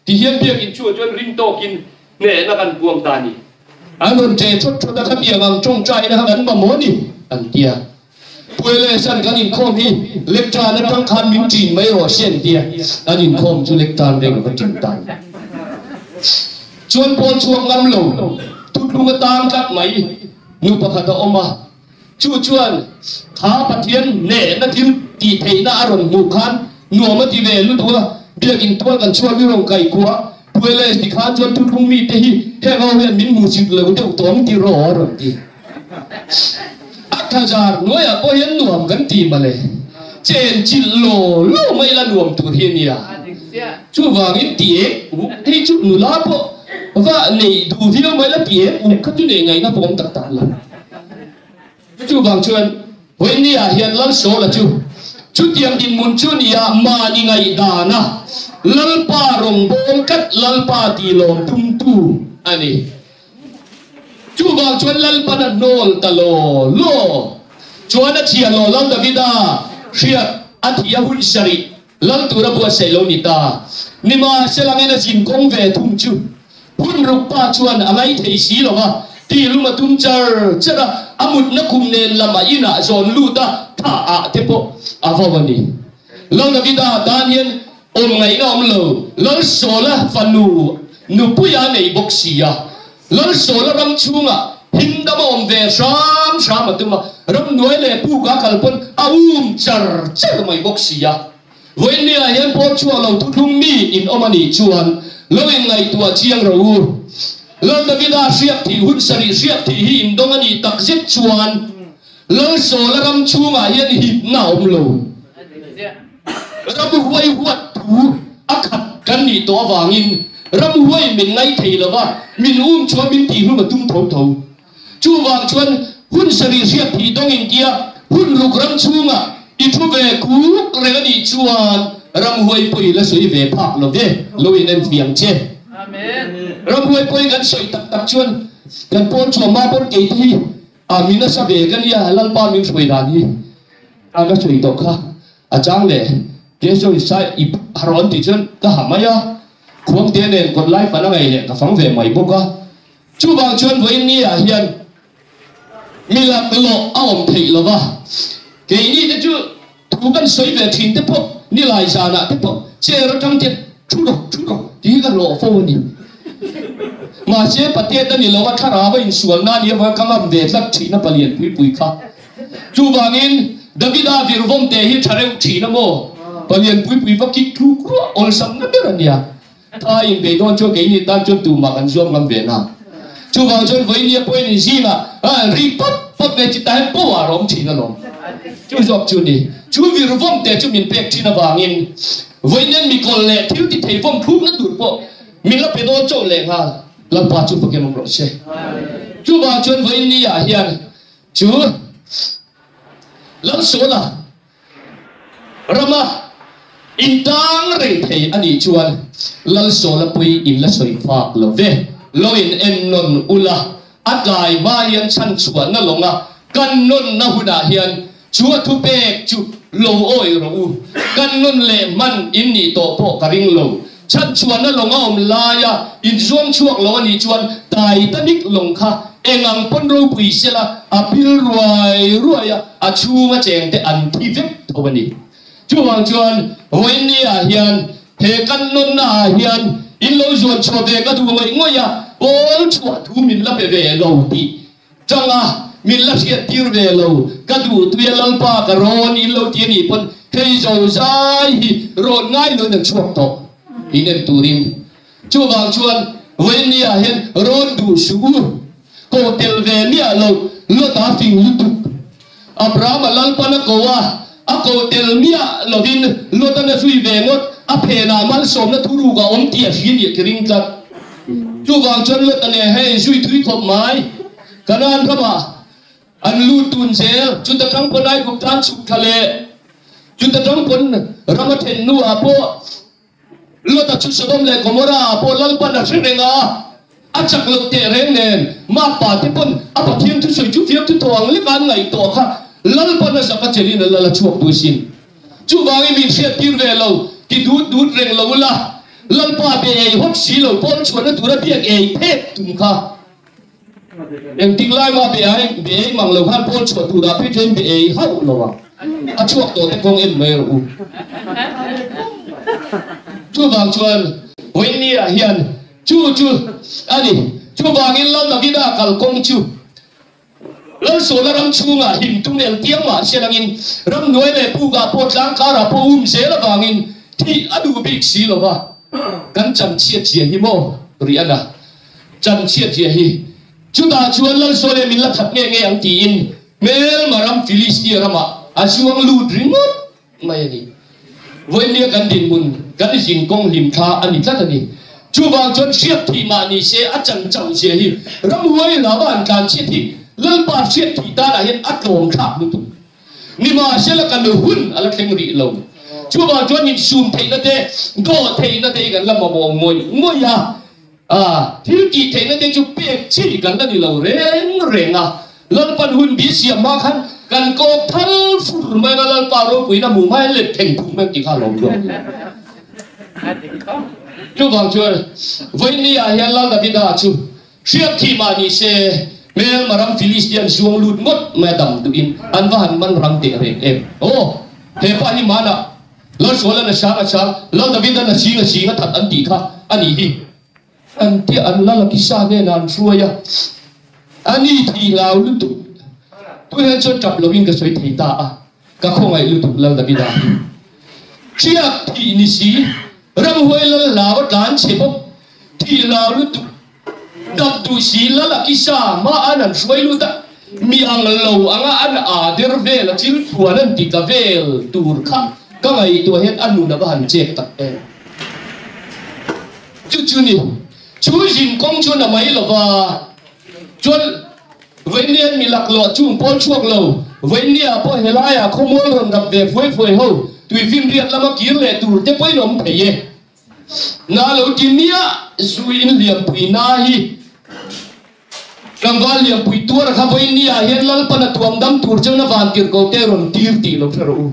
tihian biakinn chungah chuan ring tawkin hnehna kan puang ta a ni. An rawn ṭe thawt thawt a, khatiang ang ṭawngṭaina kha kan mamawh a ni, an ti a. Puelesan kan inkhawm hi lectern atang khan min ṭin mai rawh se an ti a, an inkhawm chu lectern reng a va ṭin ta a ni. Chuan pawl chhuak ngam lo, thutlung atang tlat mai nu pakhat a awm a, chu chuan kha Pathian hnehna thil tih theihna a rawn hmuh khan nuam a ti ve lutuk a, biakin tual kan chhuak hi rawn kaih kuah Pueles ti khan chuan thutlung mite hi heng ho hian min hmuhsit lo deuh tawh ang ti rawh a rawn ti. A thazar hnuaiah pawh hian nuam kan ti male. Chen chilh law law mai la nuam tur hi a nia. Chuvangin ti ek uk hei chu nula pawh va nei duh viau mai la ti ek uk kha chu nei ngaihna pawh awm tak tak lo. Chuvang chuan Vawinia hian Lalsawla chu chutiang dinhmun chu nia mahni ngaihdana Lalpa rawngbâwl tlat Lalpa tih lawm tumtu a ni. Chuvang chuan Lalpan a hnawl ta law law. Chuan a chhiah law Lal Davida hriat a thih a hun sarih Lal tura buatsaih lo ni ta. Nimahselangin a zin kawng ve thung chu hun ruk pa chuan a ngai thei si lo va, ti lum a tum char char a, a mutna khum nen lam a inah zawn lut a, thah ah te pawh a vau a ni. Lal Davida tan hian Awm ngaihna awm lo, Lalsawla fanu nupuia nei bawk si a, Lalsawla ram chhungah himdam a awm ve hram hram a tum a, ramhnuai leh puk a kal pawn a um char char mai bawk si a. Vawiinniah hian pawl chhuah lo thuthlung mi in awm a nih chuan lo inngaihtuah chiang rawh u. Lal Davida hriak thih hun sarih hriak thih hi indawng a nih takzet chuan Lalsawla ram chhungah hian hipna a awm lo. Ramhuai huat thu a khat kan nih tawh avangin ramhuai min ngai thei lo va, min um chuan min tihhlum a tum tho tho. Chuvang chuan hun sarih hriat thih dawngin tia hun ruk ram chhungah i thu ve kuk reng a nih chuan ramhuai pawi la sawi ve phak lo ve, lo in en fiang che. Ramhuai pawi kan sawi tak tak chuan kan pawl chuan mah pawn keite hi a min nasa ve ka nia, Lalpa min hruai dan hi a ka sawi tawh kha. A chang leh Keso i sai i har an tih chuan ka ha mai a, khuangte nen kawt lai fan a ngaih leh ka fang ve mai bawk a. Chuvang chuan vawiin ni ah hian mi laklawh a awm theih lo va, keini te chu thu kan sawi ve thin te pawh nilai zanah te pawh chair atang te thu rawh thu rawh tih hi ka hlawh fo a ni. Mahse Patet a ni lo a, thlarau a insualna a nih avanga ka ngam ve tlat thin a palian pui pui kha. Chuvangin, Davida virvawm te hi tha reuh thin a maw? Palian pui pui va kik tluk ruah awlsamna ber a nia. Tha inbei dawn chuan keini tan chuan tumah kan zuam ngam ve na. Chuvang chuan vawinia pawhin inzingah ri pawp pawp ve chi ta hian power a awm thin alawm. Chu zawk chu ni. Chu virvawm te chu min pek thin avangin vawiin mikawlh leh thil ti thei vawm thlukna tur pawh min la pe dawn chauh lehnghal. Lalpa chu fakin awm rawh se. Chuvang chuan vawiin ni ah hian Chu Lalsawla rama intang reng thei a nih chuan Lalsawla pui in la sawi fak lo ve. Lo in en nawn ula, a tlai hma hian chhanchhuahna lawnga kan nawnna hunah hian chu a thupek chu lo awi rawh u. Kan nawn leh hman in nih tawh pawh ka ring lo. Chhanchhuahna lawng a awm laia inzuang chhuak lo a nih chuan Titanic lawng kha eng ang pawn ropui sela a pil ruai ruai a, a chhunga chengte an thi vek tho a ni. Chuvang chuan vawiin ah hian he kan nawnna ah hian in lo zuan chhuah ve ka duh ngawih ngawih a, pawl chhuah thu min la pe ve lo tih Changa min la hriat tir ve lo, ka duh tuia Lalpa ka rawn in lo ti a nih pawn hei zo zai hi rawn ngai lo in an chhuak tawh in en turin. Chuvang chuan vawiin ah hian rawn duh suh u, ko tel ve miah lo Lota fing lutuk. Abrahama Lalpan a ko a, a ko tel miah lovin Lotan a zui ve ngawt, a phenah malsawmna thuruk a awm tih a hria nih ka ring tlat. Chuvang chuan Lota nen hei zui thui khawp mai. Kanaan ramah an lut tun zel, chuta tang pawh Aigupta an chhuk thla leh. Chuta tang pawn ram a then hnuah pawh Lota chu Sodom leh Gomorrah ah pawh Lalpan a hre reng a, a chak loh teh reng nen Mapa te pawn a Pathian thusawi chu fiamthu tawh ang leka an ngaihtuah kha Lalpan a zak a chelin a lal a chhuak tu sin. Chuvangin min hriattir ve lo, ti dut dut reng lo ula, Lalpa be ei hawt si lo pawn chhuahna tura biak ei phek tum kha Engtik lai mah be ai be ei mang lo khan pawl chhuah tur ah phei chuan be ei hauh lo ang. A chhuak tawh te kawng en mai rawh u. Chuvang chuan Vawinia hian chu chu a ni. Chuvangin Lal Davida kalkawng chu Lalsawla ram chhungah him tum el tiang mah se langin ramhnuai leh pukah pawh tlangkarah pawh um zel avangin thih a duh bik si lo va. Kan chanchhiat zia hi maw Rihanna? Chanchhiat zia hi chutah chuan Lalsawle min la that nge nge ang tiin hmelma ram Philistia ramah a zuang lut ringawt mai a ni. Vawinia kan dinhmun kan zin kawng hlim thla a ni tlat a ni. Chuvang chuan hriat thih mah ni se a chan chauh zia hi ramhuai lava an tlanchhiat hi Lalpa hriat thih tanah hian a tlawm thlak lutuk. Nimahsela kan hun a la thleng rih lo. Chuvang chuan insum theihna te, dawh theihna te hi kan la mamawh ngawih ngawih a. A thil tih theihna te chu pek chi kan la ni lo reng reng a, Lalpan hun bi siam hma khan kan kawk thal fur mai anga Lalpa ropuina hmuh hma hian let theng thung mai ang tih kha a lawm duak lo. Chuvang chuan vawiin ah hian Lal Davida chu hriat thih mah ni se hmelma ram Philistian zuang lut ngawt mai a dam duhin an va han man rang teh reng em. Aw hepa hi manah Lalsualan a sang a sang, Lal Davidan a sing a sing a that an tih kha a nih hi. An tia an lal a kisa hnenah an hruai a, a ni thih hlau lutuk. Tu hian chuan tap loin ka sawi thei ta a, ka khawngaih lutuk Lal Davida hi. Ṭhiak thih ni si, ramhuai lal hlau a tlan chhe bawk, thih hlau lutuk. Dap duh si lal a kisa hma an an hruai lut a, mi ang lo anga an aa der vel a chil phuan an ti tla vel tur kha ka ngaihtuah hian a nun a va han chek tak em. Chu chu ni, chu zin kawng chuan a mai lova, chuan Vawinia mi laklawh chung pawl chhuak lo, Vawinia pawh helaiah khawmual rawn dap ve fuai fuai ho, tuifinriat lama kir leh tur te pawhin awm thei e. Na lo ti miah zu in liampui na hi tlangval liampui tuar kha vawiin ni ah hian Lalpan a tuam dam tur chuan a van tirh ko te rawn tir tih lo hre rawh u.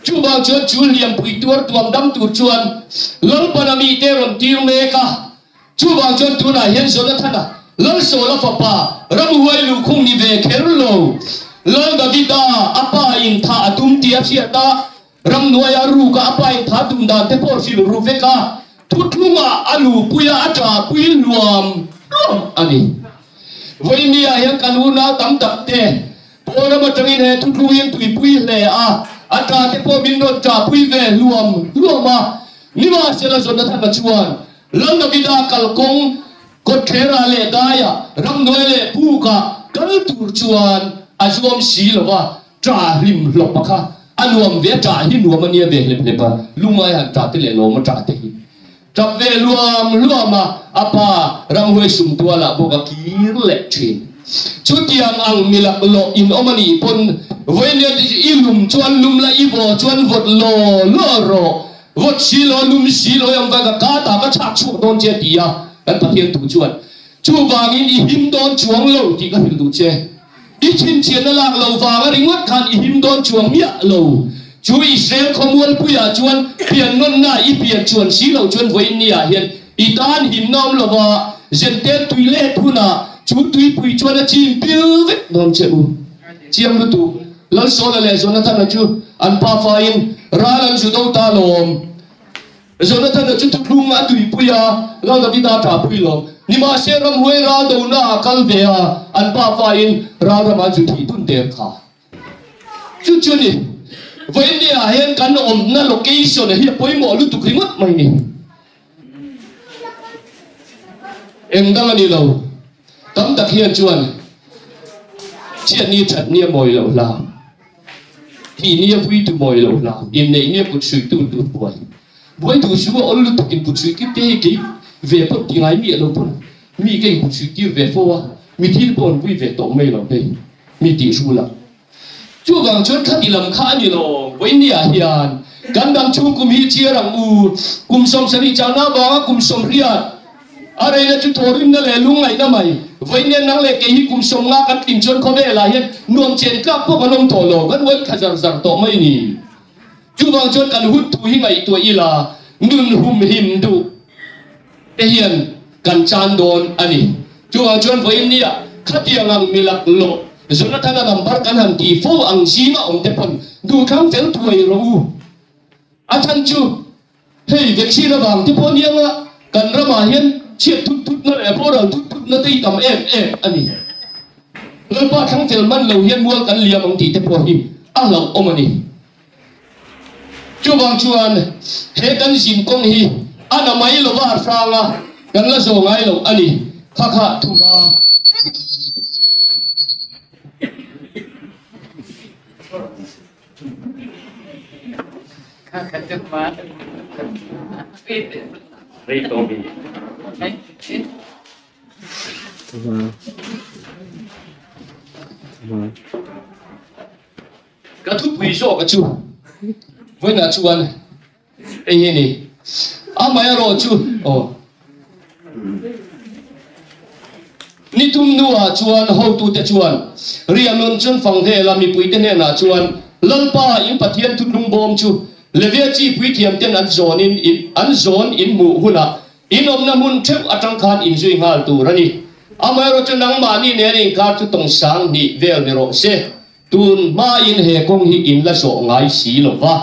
Chuvang chuan chu liampui tuar tuam dam tur chuan Lalpan a mi te rawn tir mek a. Chuvang chuan tunah hian Jonathana Lalsawla fapa ramhuai luhkhung ni ve kher lo Lal Davida a pa in thah a tum tih a hriat a, Ramhnuaia ruka a pain tha tum dan te pawh hrilh ru vek a, thuthlungah a luhpui a, a ṭahpui hluam hluam a ni. Vawinia hian kan unau tam tak te pawl ram aṭangin he thuthlung hi an tuipui hle a, a ṭah te pawh min rawn ṭahpui ve hluam hluam a. Nimahsela Jonathana chuan Lal Davida kalkawng kawtthlerah leh daiah ramhnuai leh pukah kal tur chuan a zuam si lo va, Ṭah hlim hlawp a kha a nuam ve a, ṭah hi nuam a nia ve hlep hlep a, lungai han ṭah te leh lawm a ṭah te hi ṭap ve luam luam a, a pa ramhuai sum tualah bawk a kir leh ṭhin. Chutiang ang mi laklawh in awm a nih pawn vawinia i lum chuan lum la, i vaw chuan vawt law law rawh, vawt si law lum si law i awm ka ka ta ka chhak chhuak dawn che a ti a, kan Pathian thu chuan chuvangin i him dawn chuang lo tih ka hrilh duh che. I chhinchhiahna lak lo vanga ringawt khan i him dawn chuang miah lo. Chu Israel khawmualpuiah chuan piannawnna i pian chuan si lo chuan vawiin niah hian i tan himna awm lova Zentel tui let hunah chu tuipui chuan a chim pil vek dawn che u. Chiang lutuk, Lalsawla leh Jonathana chu an pafain ral an zu do ta lawm. Jonathana chu thuthlung a tuipui a, Lal Davida ṭahpui lo. Nimahse ramhuai ral dona a kal ve a, an pafain ral ramah zu thih dun der kha. Chu chu ni, vawiin hian kan awmna location hi a pawimawh lutuk ringawt mai ni. Eng dang a ni lo, tam tak hian chuan chhiatni thatni a mawi loh hla. Thih nia puitu mawi lo hla, inneih nia kut hruitu tur buai. Buai duh chu a awl lutuk in kut hruih tir te hi kei ve pawn ti ngai miah lo pawn mi ka in kut hruih tir ve fo a, mi thil pawh an vui ve tawh mai lo hei mi tih hrul ah. Chuvang chuan khati lam kha a ni lo. Vawinia hian kan dam chhung kum hi chhiar ang u. Kum 70 changna avanga kum 80 a reina chu thawhrimna leh lungngaihna mai. Vawinia nang leh kei hi kum 50 kan tlin chuan khawvelah hian nuam chen tlak pawh kan awm tawh lo, kan uai thla zar zar tawh mai ni. Chuvang chuan kan hun thu hi ngaihtuah ila nun humhim duh te hian kan chan dawn a ni. Chuvang chuan vawinia khatiang ang milak loh Jonathana number kan han tih fo ang zinga awm te pawn duhthlang fel thuai rawh u. A chhan chu hei vaccine avang te pawh anianga kan ramah hian chhiat thut thutna leh boral thut thutna te hi tam em em a ni. Lalpa thlang fel man lo hian mual kan liam ang tih te pawh hi a hlauhawm a ni. Chuvang chuan he kan zin kawng hi a na mai lova a hrang a, kan la zawh ngai loh a ni. Kha kha thuma. Ka thupui zawk a chu vawiinah chuan hei hi a ni. Amaherawh chu aw ni thum hnuah chuan hotute chuan riahnawn chuan fang vela mipuite hnenah chuan Lalpa in Pathian thutlung bawm chu Levia chi puithiamten an zawnin an zawn in hmuh hunah In awmna hmun theuh atang khan inzui nghal tur a ni. Amaherawhchu nangmahni nen inkar chu tawng sang hnih vel ni rawh se. Tun hmain he kawng hi in la zawh ngai si lo va,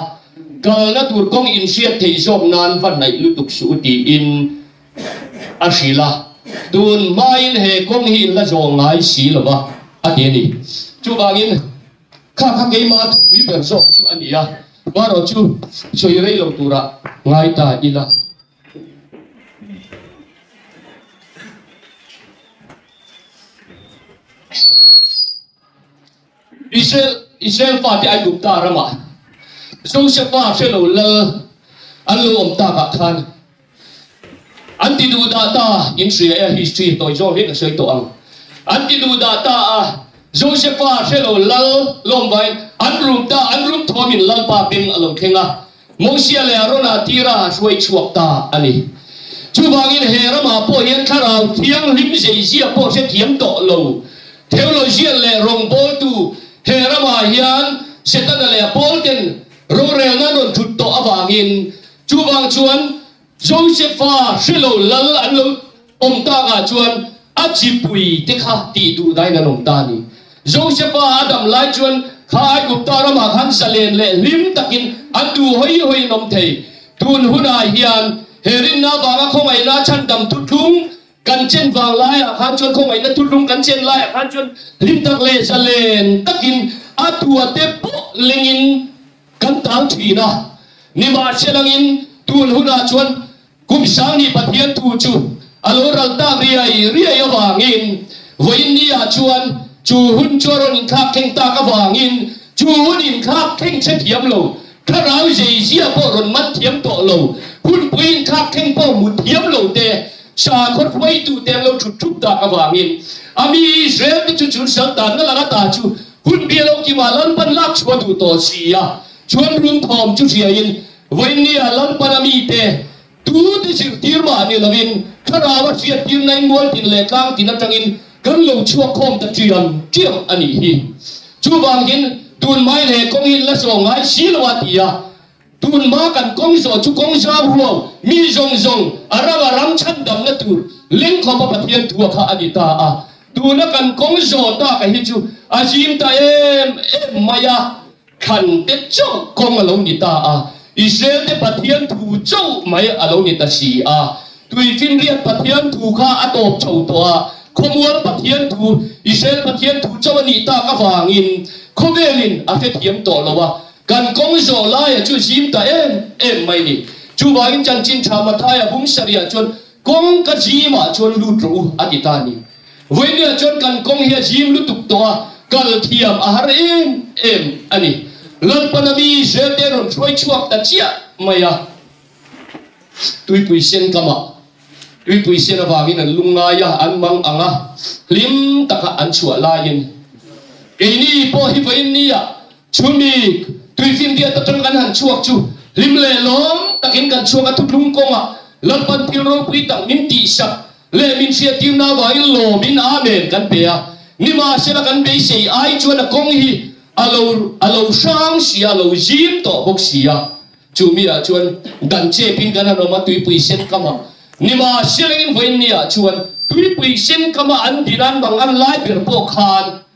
kalna tur kawng in hriat theih zawk nan va hnaih lutuk suh u tiin a hrilh a. Tun hmain he kawng hi in la zawh ngai si lo va, a ti a ni. Chuvangin kha kha keimah thupui ber zawk chu a ni a, marawhchu sawi rei lo turah ngai ta ila. Israel Israel fate Aigupta ramah Josefa hrelo lal an lo awm takah khan an ti duh dah ta in hria e history tawi zawng hi ka sawi tawh ang an ti duh dah ta a Josefa hrelo lal lawm vaiin an rum ta an rum thawmin lalpa beng a lo thleng a Mosia leh Arona tira hruai chhuak ta a ni. Chuvangin he ramah pawh hian thlarau thianghlim zeizia pawh hrethiam tawh lo. Theologian leh rawngbawltu he ramah hian Setana leh a pawlten rorelna an rawn thut tawh avangin chuvang chuan Josefa hrelo lal an lo awm takah chuan a chipui te kha tih duh dain an awm ta a ni. Josefa a dam lai chuan kha Aigupta ramah khan zalen leh hlim takin an duh hawi hawiin awm thei. Tun hunah hian he rinna avanga khawngaihna chhandam thuthlung kan chen vang laiah khan chuan khawngaihna thuthlung kan chen laiah khan chuan hlim tak leh zalen takin a tuate pawh lengin kan tal thin a. Nimahselangin tun hunah chuan Kum sangni Pathian thu chu a lo ral tak riai riai avangin vawiin ni ah chuan chu hun chu a rawn inthlak thleng tak avangin chu hun inthlak thleng che thiam lo, thlarau zeizia pawh rawn man thiam tawh lo, hunpui inthlak thleng pawh hmu thiam lo te, sakhaw hruaitu te an lo thut thup tak avangin a mi Israel te chu chun sal tanna laka ta chu hun bia lo kima Lalpan lak chhuah duh tawh si a, chuan rum thawm chu hriain Vawiin nia Lalpana mite tute zirtir mah ni lovin thlarau a hriattir nain mual tin leh tlang tin atangin kan lo chhuak khawm ta ṭiam ṭiam a nih hi. Chuvangin tun mai leh kawng hi la zawh ngai si lo a ti a, tun hma kan kawng zawh chu kawng zau ruau mi zawng zawng a ram a ram chhandamna tur lengkhawpa Pathian thua kha a ni ta a, tuna kan kawng zawh taka hi chu a zim ta em em mai a. Thlan te chauh kawng a lo ni ta a, Israel te Pathian thu chauh mai a lo ni ta si a. Tuifinriat Pathian thu kha a tawp chho tawh a, khawmual Pathian thu, Israel Pathian thu chauh a nih tak avangin khawvelin a hrethiam tawh lo a, kan kawng zawh laia chu zim ta em em mai ni. Chuvangin chanchin tha Mathaia bung sarihah chuan kawng ka zimah chuan lut rawh u a ti ta a ni. Vawinia chuan kan kawng hi a zim lutuk tawh a, kal thiam a har em em a ni. Lalpana mi Israel te rawn hruai chhuak ta chiah mai a, tuipui sen kamah tuipui sen avangin an lungngai a, an mang ang a, hlim taka an chhuah laiin keini pawh hi vawinia chumi. Tuifinriat atang kan han chhuak chu hlim leh lawm takin kan chhuak a, thutlung kawngah Lalpan thil ropui tak min tihsak leh min hriattirna avangin lawmin Amen kan pe a. Nimahsela kan beisei ai chuan a kawng hi a lo a lo hrang si a, a lo zim tawh bawk si a. Chu miah chuan dan chepin kan han awm a, tuipui sen kamah. Nimahselangin vawiinniah chuan tuipui sen kama an din an bang an lai ber pawh khan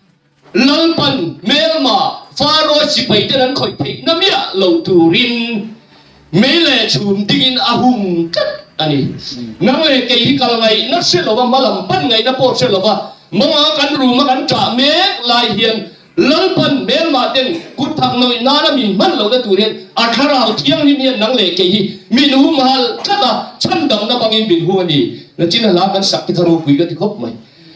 Lalpan hmelma Faro sipaiten an khawih theihna miah lo turin mei leh chhum dingin a hung tlat a ni. Nang leh kei hi kal ngaihna hre lova, hmalam pan ngaihna pawh hre lova, mawngah kan ruma kan ṭah mek lai hian Lalpan hmelma ten kut thak nawih nana min hman lohna tur hian a thlarau thianghlim hian nang leh kei hi min humhal tlat a, chhandamna bangin min hung a ni. Nachin a hla kan sak te kha ropui ka ti khawp mai.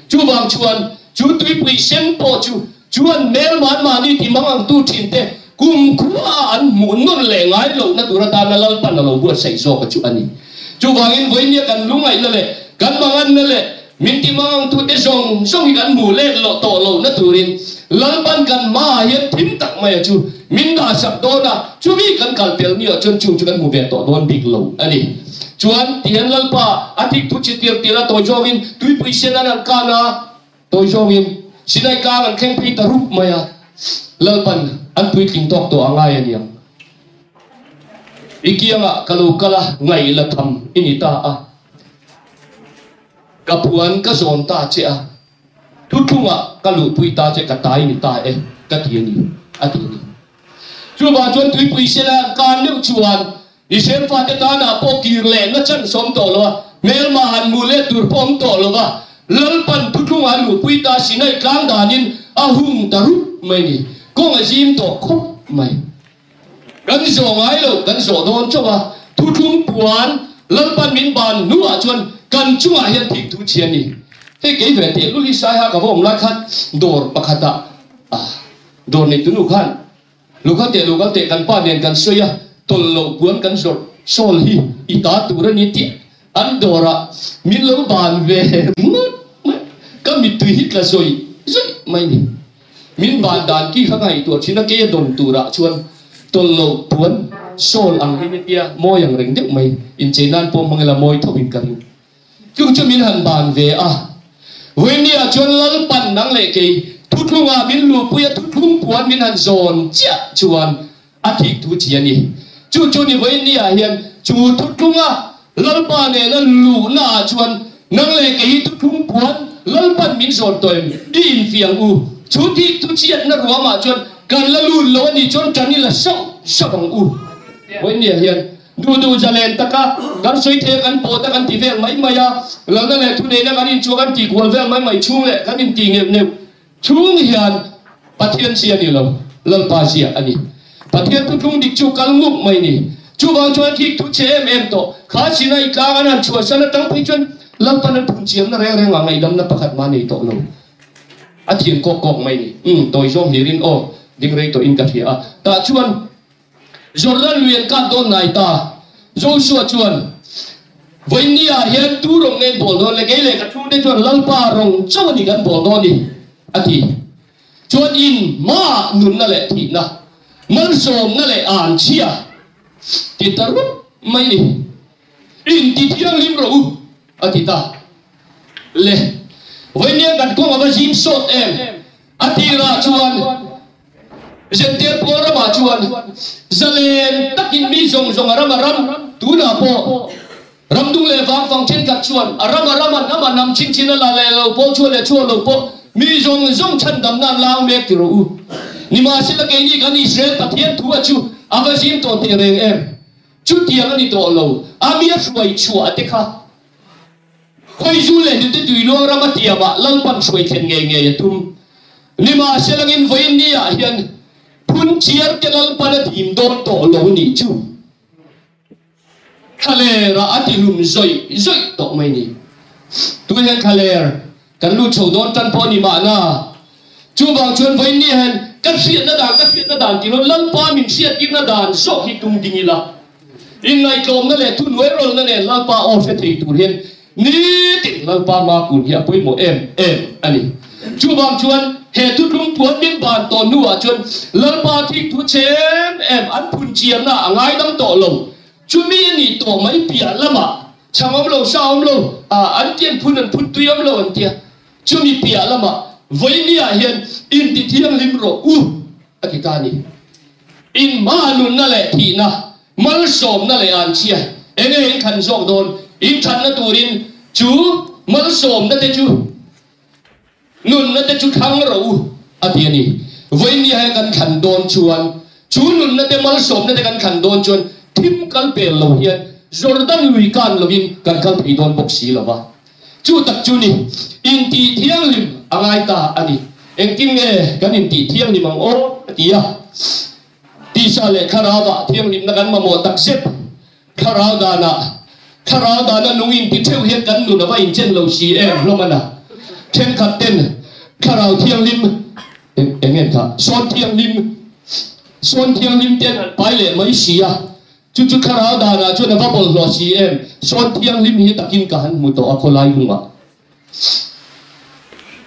Chuvang chuan Chu tuipui sen pawh chu chuan hmelman mahni ti mang ang tu thin te kum khua a an hmuh nawn leh ngai lohna tur atana Lalpan a lo buatsaih zawk a chu a ni. Chuvangin vawinia kan lungaihna leh kan manganna leh min ti mang ang tu te zawng zawng hi kan hmuh let loh tawh lohna turin Lalpan kan hmaah hian thim tak mai a chu min dahsak dawn a, chumi kan kal tel ni ah chuan chung chu kan hmu ve tawh dawn bik lo a ni. Chuan tihian Lalpa a thik thu chi tir tir a tawi zawngin tuipui sen an han kan a, tawi zawngin Sinai tlang an thleng phei ta rup mai a, Lalpan an puitling tawk tawh a ngai a niang. I kiangah ka lo kal a, ngaih la tham i ni ta a, ka puan ka zawn ta che a, thuthlungah ka luhpui ta che, ka tai ni ta e ka ti a ni, a ti a ni. Chuvang chuan tuipui sela an kan meuh chuan Israel fate tanah pawh kir leh na chance awm tawh lo a, hmelma han hmuh let tur pawh awm tawh lo va, Lalpan thuthlungah a luhpui ta Sinai tlang danin a hung ta rup mai ni. Kawng a zim tawh khawp mai. Kan zawh ngai lo, kan zawh dawn chauh a, thuthlung puan Lalpan min ban hnuah chuan kan chungah hian thik thu chhi a ni. Hei kei ve teh lul hi Saiha ka va awm lai khan dawr pakhatah dawr nei tunu khan Lukha teh Lukal teh kan pa nen kan sawi a, tawlh loh puan kan zawrh sawl hi i ta tur a ni tih an dawrah min lo ban ve ngawt mai. Ka mittui hi tla zawih zawih mai ni. Min ban dan ki kha ka ngaihtuah thin a, kei a dawn turah chuan tawlh loh puan sawl ang hi nia mawi ang reng deuh mai, inchei nan pawh hmang ila mawi tho in ka ring. Chung chu min han ban ve a, Vawinia chuan Lalpan nang leh kei thuthlungah min luhpui a, thuthlung puan min han zawn chiah chuan a thik thu chi a ni. Chu chu ni Vawinia hian chu thuthlunga Lalpa nena luhnaah chuan nang leh kei hi thuthlung puan Lalpan min zawn tawh em? I infiang u. Chu thik thu chiatna ruamah chuan kan la lut lo a nih chuan tan i la sauh sauh ang u. Vawinia hian Duh duh zalen taka kan sawi thei a, kan pawt a, kan ti vel mai mai a, lalna leh thuneihna kan inchuah kan tih kual vel mai mai chhung leh kan intih neuh neuh chhung hian Pathian zia a ni lo, Lalpa zia a ni. Pathian thuthlung dik chu kal nguk mai ni. Chuvang chuan thik thu chhe em em tawh kha Sinai tlang an han chhuahsan atang phei chuan Lalpan an phunchiamna reng reng ah ngaihdamna pakhat mah nei tawh lo. A thiam kawk kawk mai ni. Umm, tawi zawng hlirin aw, ding rei tawhin ka hria a. Tah chuan Jordan lui an kap dawn nai ta. Joshua chuan, Vawinia hian tu rawng nge an bawl dawn le? Kei leh ka chhungte chuan Lalpa rawng chauh a ni kan bawl dawn ni, a ti. Chuan in hmaah nunna leh thihna, malsawmna leh anchhia ti ta rup mai ni. In ti thianghlim rawh u, a ti ta. Le, vawinia kan kawng a va zim sawt em? A tirah chuan Zential pawl ramah chuan zalen takin mi zawng zawng a ram a ram, tunah pawh ramdung leh vangfang thenkhat chuan a ram a ram a hnam a hnam chin chin a la leh lo pawh chhuah leh chhuah lo pawh mi zawng zawng chhandamna an lau mek ti rawh u. Nimahsela keini kan Israel Pathian thu a chu a va zim tawh teh reng em? Chutiang a ni tawh lo, a mi a hruai chhuah te kha Khawizu leh hnute tuiluang rama tiamah Lalpan hruai thlen ngei ngei a tum. Nimahselangin vawiin ni ah hian phun chiar te Lalpan a dim dawn tawh lo nih chu thlaler ah a ti hlum zawih zawih tawh mai ni. Tun hian thlaler kan lut chho dawn tan pawh a ni mahna. Chuvang chuan vawiin ni ah hian ka hriatna dan ka hriatna dan tih loin Lalpa min hriattirna dan zawk hi tum ding ila. Inngaihtlawmna leh thuhnuairawlna nen Lalpa aw hre thei tur hian nitin Lalpa makun hi a pawimawh em em a ni. Chuvang chuan He thuthlung puan min ban tawh hnuah chuan Lalpa thikthu che em em an phun chiamna a ngaidam tawh lo. Chumi a nih tawh mai piah lamah chhang awm lo, sa awm lo, an tian phun an phun tui awm lo an tia. Chumi piah lamah vawinia hian inti thianghlim rawh u a ti ta a ni. In hma nunna leh thihna, malsawmna leh anchhia eng nge in thlan zawk dawn? In thatna turin chu malsawmna te chu nunna te chu thlang rawh u a ti a ni. Vawinia he kan thlan dawn chuan chu nunna te malsawmna te kan thlan dawn chuan thim kal pel lo hian Jordan lui kan lovin kan kal thei dawn bawk si lo va. Chu tak chu ni, intih thianghlim a ngai ta a ni. Engtin nge kan intih thianghlim ang aw? a ti a. Tisa leh thlarauah thianghlimna kan mamawh tak zet. Thlarau danah, thlarau dana nung inti theuh hian kan nun a va inchen lo si em hlawm a na. Thenkhat ten thlarau thianghlim, eng eng nge kha, sawn thianghlim, sawn thianghlim te an han pai leh mai si a. Chu chu thlarau danah chuan a va bawlhhlawh si em? Sawn thianghlim hi takin ka han hmu tawh a khawlai hnungah.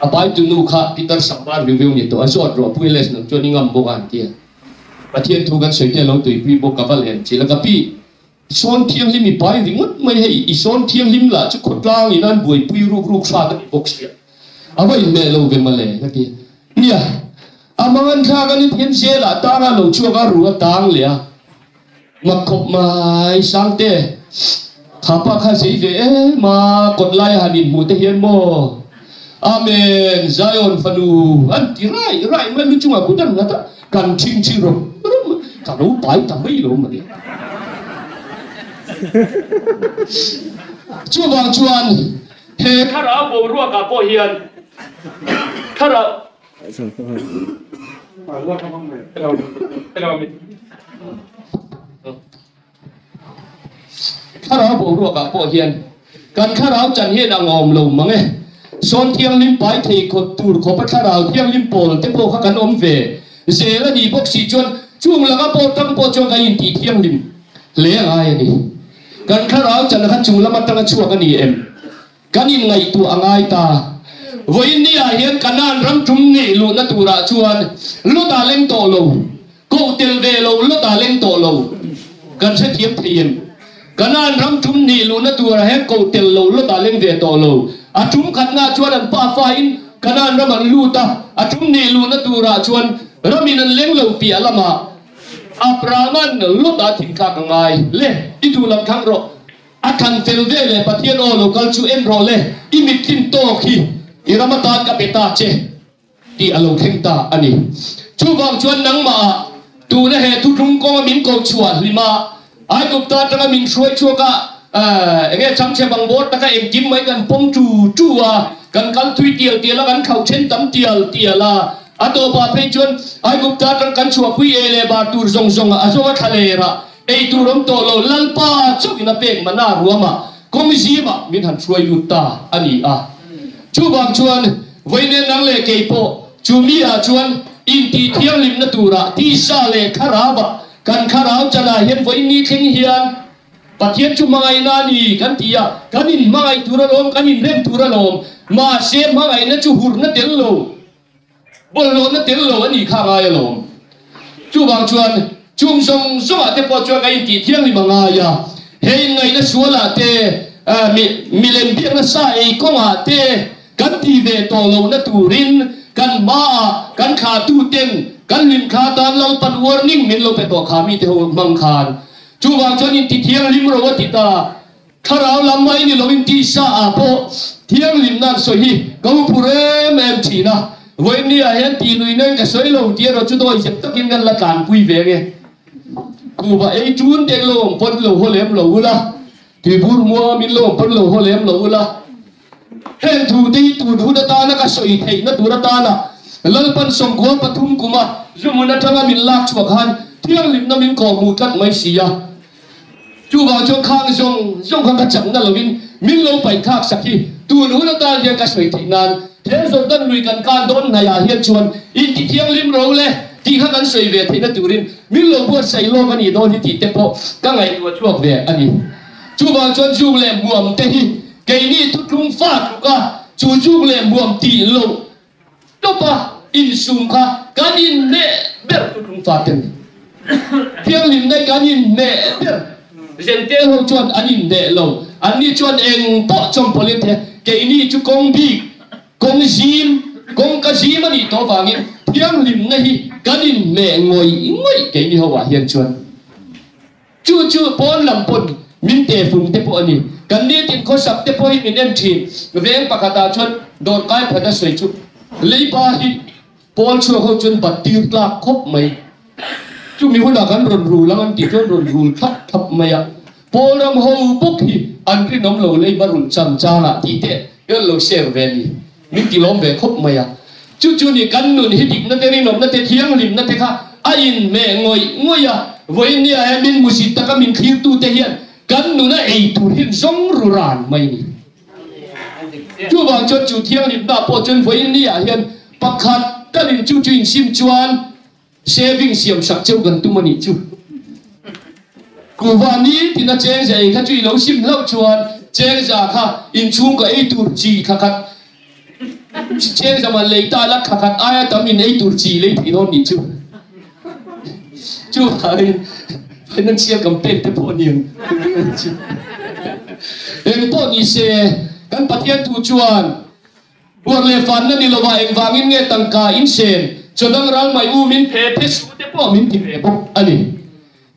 A baitu nu kha Peter Sangvar riu riu ni tawh a zawt rawh Pu Elias nang chuan i ngam bawk a an ti a. Pathian thu kan sawi te a lo tuipui bawk ka va lem chil a ka pi sawn thianghlim i pai ringawt mai hei i sawn thianghlim lah chu khawtlang in an buaipui ruk ruk hrat a ni bawk sia a va inhmeh lo ve mawle ka ti a. Nia a mangan thlak a ni thiam zel ah tang a lo chhuak a ru a tang leh a. Mak khawp mai Sangte, kha pa kha zei ve em a, kawt lai a han inhmuh te hian maw? Amen, Zion fanu an ti rai rai mai lu chungah kut an nghat a, kan chhingchhi rawm rawm ka lo pai ta mai lo mawni. Chuvang chuan he thlarau boruakah pawh hian thlarau Thlarau boruakah pawh hian kan thlarau chan hian a ngawm lo mang e. Sawn thianghlim pai thei khawp tur khawpa thlarau thianghlim pawl te pawh kha kan awm ve zel a nih bawk si chuan chung laka pawh tang pawh chuan kan intih thianghlim hle a ngai a ni. Kan thlarau chan kha chung lam atanga chhuak a ni em? Kan inngaihtuah a ngai ta. Vawiin ni ah hian Kanaan ram tum nih luhna turah chuan Lot ah leng tawh lo, koh tel ve lo Lot ah leng tawh lo. Kan hrethiam thei em? Kanaan ram tum nih luhna turah hian koh tel lo Lot ah leng ve tawh lo. A tum khatna chuan an pa fain Kanaan ram an lut a, a tum nih luhna turah chuan ramin an leng lo piah lamah Abraham-a'n Lot ah thingthlak a ngai. Le, i duh lam thlang rawh. A thlan fel ve leh Pathian aw lo kal chu en rawh le, i mittlin tawk hi i ram atan ka pe ta che tih a lo thleng ta a ni. Chuvang chuan nangmah tuna he thuthlung kawnga min ko chhuah hlim a, Aigupta atanga min hruai chhuak a, enge changchhe bang bawr taka engkim mai kan pawm tu tu a, kan kal thui tial tial a, kan thlauh then tam tial tial a, a tawpah phei chuan Aigupta atang kan chhuahpui e leh bar tur zawng zawng a zawng a thla ler a, Ei tur awm tawh lo, Lalpa chauhin a pek mana ruamah kawng zimah min han hruai lut ta a ni a. Chuvang chuan vawiin nang leh kei pawh chu mi ah chuan intih thianghlimna turah tisa leh thlarauah kan thlarau chanah hian vawiin ni thleng hian Pathian chu hmangaihna a ni kan ti a, kan inhmangaih tur alawm, kan inrem tur alawm, mahse hmangaihna chu hurna tel lo. Bawlhhlawhna tel lo a nih kha ngai alawm. Chuvang chuan chung zawng zawngah te pawh chuan ka intih thianghlim a ngai a, he inngaihna sualah te, milem biakna sa ei kawngah te kan ti ve tawh lohna turin kan hmaah kan thlahtuten kan hlimthla tan Lalpan warning min lo pe tawh kha mite ho hmang khan. Chuvang chuan inti thianghlim ro a ti ta. Thlarau lam mai ni loin tisa ah pawh thianghlimna an sawi hi ka hu phur em em thin a, vawiin ah hian tih lui nen ka sawi lo tih erawh chu dawi zep takin kan la tlanpui ve nge. Kuhva ei tun te lo awm pawn lo haw lem lo ula, tuibur mua min lo awm pawn lo haw lem lo ula, heng thu te hi tun hun atana ka sawi theihna tur atana Lalpan 93 kuma zuhmun atanga min lak chhuah khan thianghlimna min kawhhmuh tlat mai si a. Chuvang chuan khang zawng zawng kha ka chakna lovin min lo paih thlak sak hi tun hun atan hian ka sawi theih nan he Jordan lui kan kan dawn hnaihah hian chuan inti thianghlim ro le tih kha kan sawi ve theihna turin min lo buatsaih lawk a nih dawn hi tih te pawh ka ngaihtuah chhuak ve a ni. Chuvang chuan zuk leh hmuam te hi keini thuthlung fa tluka chu zuk leh hmuam tih loh tawp a. insum kha kan inhneh ber thuthlung faten. Thianghlimna kan inhneh ber. Zentel ho chuan an inhneh lo. Anni chuan eng pawh chawmpawlh in thei a, keini chu kawng bik, kawng zim, kawngka zim a nih tawh avangin thianghlimna hi kan inhneh ngawih ngawih keini ho ah hian chuan. Chu chu pawn lam pawn min te fung te pawh a ni. Kan nitin khawsak te pawhin min en thin. Veng pakhatah chuan dawrkai phat a sawi chu leiba hi pawl chhuak ho chuan bat tir tlak khawp mai. Chumi hunah kan rawn rul ang an tih chuan rawn rul thlap thlap mai a. Pawl ram ho bawk hi an rinawm lo leiba rulh chang changah tih te kan lo share ve a ni. Min ti lawm ve khawp mai a. Chu chu ni kan nun hi dikna te rinawmna te thianghlimna te kha a inhmeh ngawih ngawih a. Vawiin nia he min musit taka min thlirtu te hian kan nun a ei tur hi zawng ru ran mai ni. Chuvang chuan chu thianghlimna pawh chuan vawiin nia hian pakhat kan in chu chu insim chuan Saving siam sak cheu kan tum a nih chu. Kuhva nitin a chengza ei kha chu i lo sim hlauh chuan chengza kha inchhung ka ei tur chi thla khat chengza man lei ta la thla khat aia tam in ei tur chi lei thei dawn nih chu. Chuvangin financial campaign te pawh a ni ang chu. Engpawh ni se kan Pathian thu chuan Uar leh fanna ni lovah engvangin nge tangka in sen chaw dang ral mai u min phe phe suh te pawh min ti ve bawk a ni.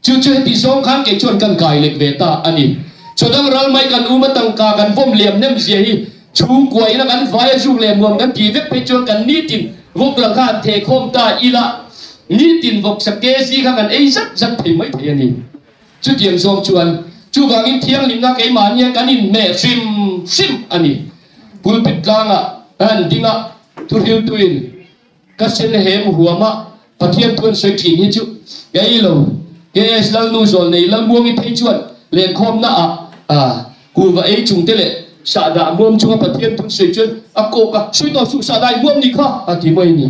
Chu chu heti zawng khan kei chuan kan kai lek ve ta a ni. Chaw dang ral mai kan um a tangka kan vawm liam nem zia hi chhungkua ina kan vai a zuk leh muam kan tih vek phei chuan kan nitin vawk lang kha han theh khawm ta ila nitin vawksa kg kha kan ei zat zat thei mai thei a ni. Chutiang zawng chuan chuvangin thianghlimna keimahnia kan inhmeh hrim hrim a ni. Pulpit tlangah ka han ding a, thuhriltuin ka sen hem huam a, Pathian thu an sawi thin hi chu kei lo. KS Lalnu Zawlnei Lalmuangi phei chuan lenkhawmna ah kuhva ei chung te leh sahdah muam chunga Pathian thu an sawi chuan a kawk a, Sawi tawh suh, sahdah i muam ni kha a ti mai a ni.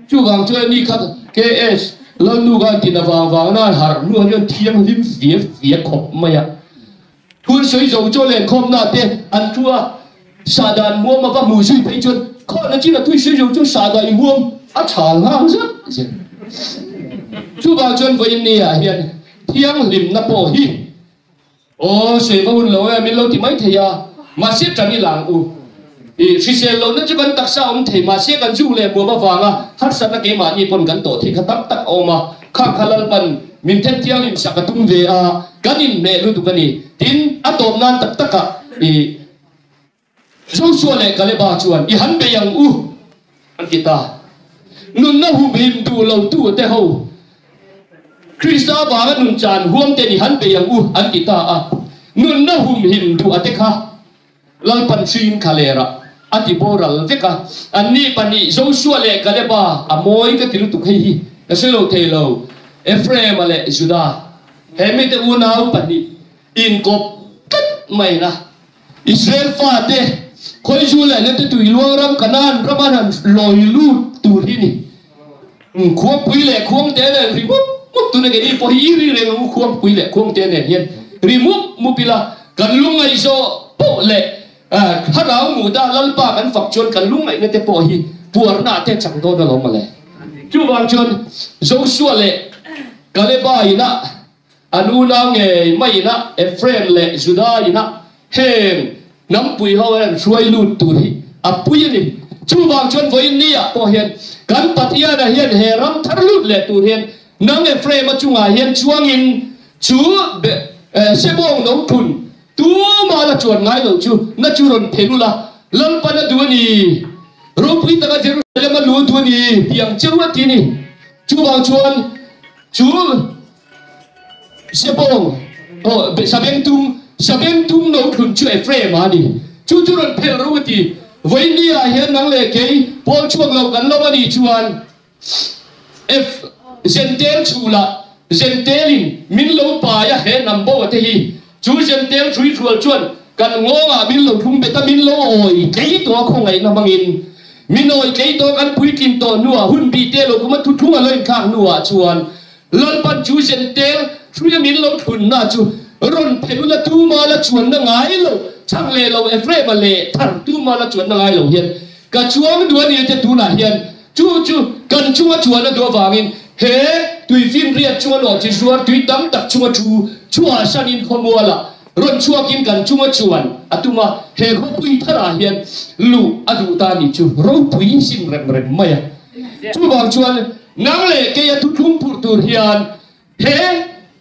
Chuvang chuan ani kha KS Lalnu khan tin avang vang nan harh hnuah hian thianghlim fia fia khawp mai a. Thun sawi zo chaw len khawmna te an thu a, sahdan muam a va hmuh zui phei chuan khawhna chin a thui sawi zo chu sahdah i muam a chhal nghal zat zet. Chuvang chuan vawiin ni ah hian thianghlimna pawh hi aw sawi va hun lo e min lo ti mai thei a, mahse tan i lang u. I hrisel lohna chu kan taksa awm thei mahse kan zuk leh muam avanga harsatna keimahni pawn kan tawh theih kha tam tak a awm a, khang kha Lalpan min then thianghlim sak a tum ve a, kan inhmeh lutuk a ni. Tin, a tawp nan tak takah i Joshua leh Kaleba chuan i han bei ang u an ti ta. Nunna humhim duh lo tu te ho Krista avanga nun chan huam ten i han bei ang u an ti ta a. Nunna humhim duh a te kha Lalpan hriin khalerah a ti boral vek a, anni pahnih Joshua leh Kaleba a mawi ka ti lutuk hei hi ka sawi lo thei lo, Ephraim-a leh Judah he mite unau pahnih inkawp tlat mai na. Israel fate Khawizul leh Nete tui luang ram Kanaan rama han lawi lut tur hi ni. Khuangpui leh Khuangte nen ri mup mup tuna keini pawh hi i ri reng ang u Khuangpui leh Khuangte nen hian ri mup mup ila kan lungngaih zawh poh leh thlarau muta Lalpa kan fak chuan kan lungngaihna te pawh hi puarna te chang dawn alawm mawle. Chuvang chuan Joshua leh Kaleba ina An unau ngei maiin Ephraim leh Judah ina heng hnampui ho hian hruai lut tur hi a pui a ni. Chuvang chuan vawiin ni ah pawh hian kan Pathiana hian he ram thar lut leh tur hian nang Ephraim a chungah hian chuangin chu Sebawng no thun tuma la chuan ngai lo chu na chu rawn phe lul a, Lalpan a duh a ni, ropui taka Jerusalem a lu duh a ni tih ang cheu a ti a ni. Chuvang chuan chu Sebawng, aw, Sabengtung, Sabengtung no thlun chu Ephraim a ni. Chu chu rawn phelh ro a ti. Vawiin ah hian nang leh kei pawl chhuak lo kan lo a nih chuan Eph Zentel chhulah Zentelin min lo pai a he hnam bo a te hi. Chu Zentel hrui hrual chuan kan ngawngah min lo thlung bet a min lo awi tlei tawh a khawngaihna hmangin min awi tlei tawh kan puitlin tawh hnuah hun bih te lo kuma thuthlung a lo inthlak hnuah chuan Lalpan chu Zentel hruia min lo thlunna chu rawn pheluna tuma la chuanna ngai lo, chhang leh lo Ephraim-a leh thar tuma la chuanna ngai lo hian. Ka chuang duh a ni te tunah hian chu chu kan chunga chuan a duh avangin he tuifinriat chunga nawh chi zuar tui tam tak chunga thu chhuah sanin khawmualah rawn chhuakin kan chunga chuan a tum a, he khawpui tharah hian luh a duh ta ni chu ropui sin rem rem mai a. Chuvang chuan nang leh keia thuthlung phurh tur hian He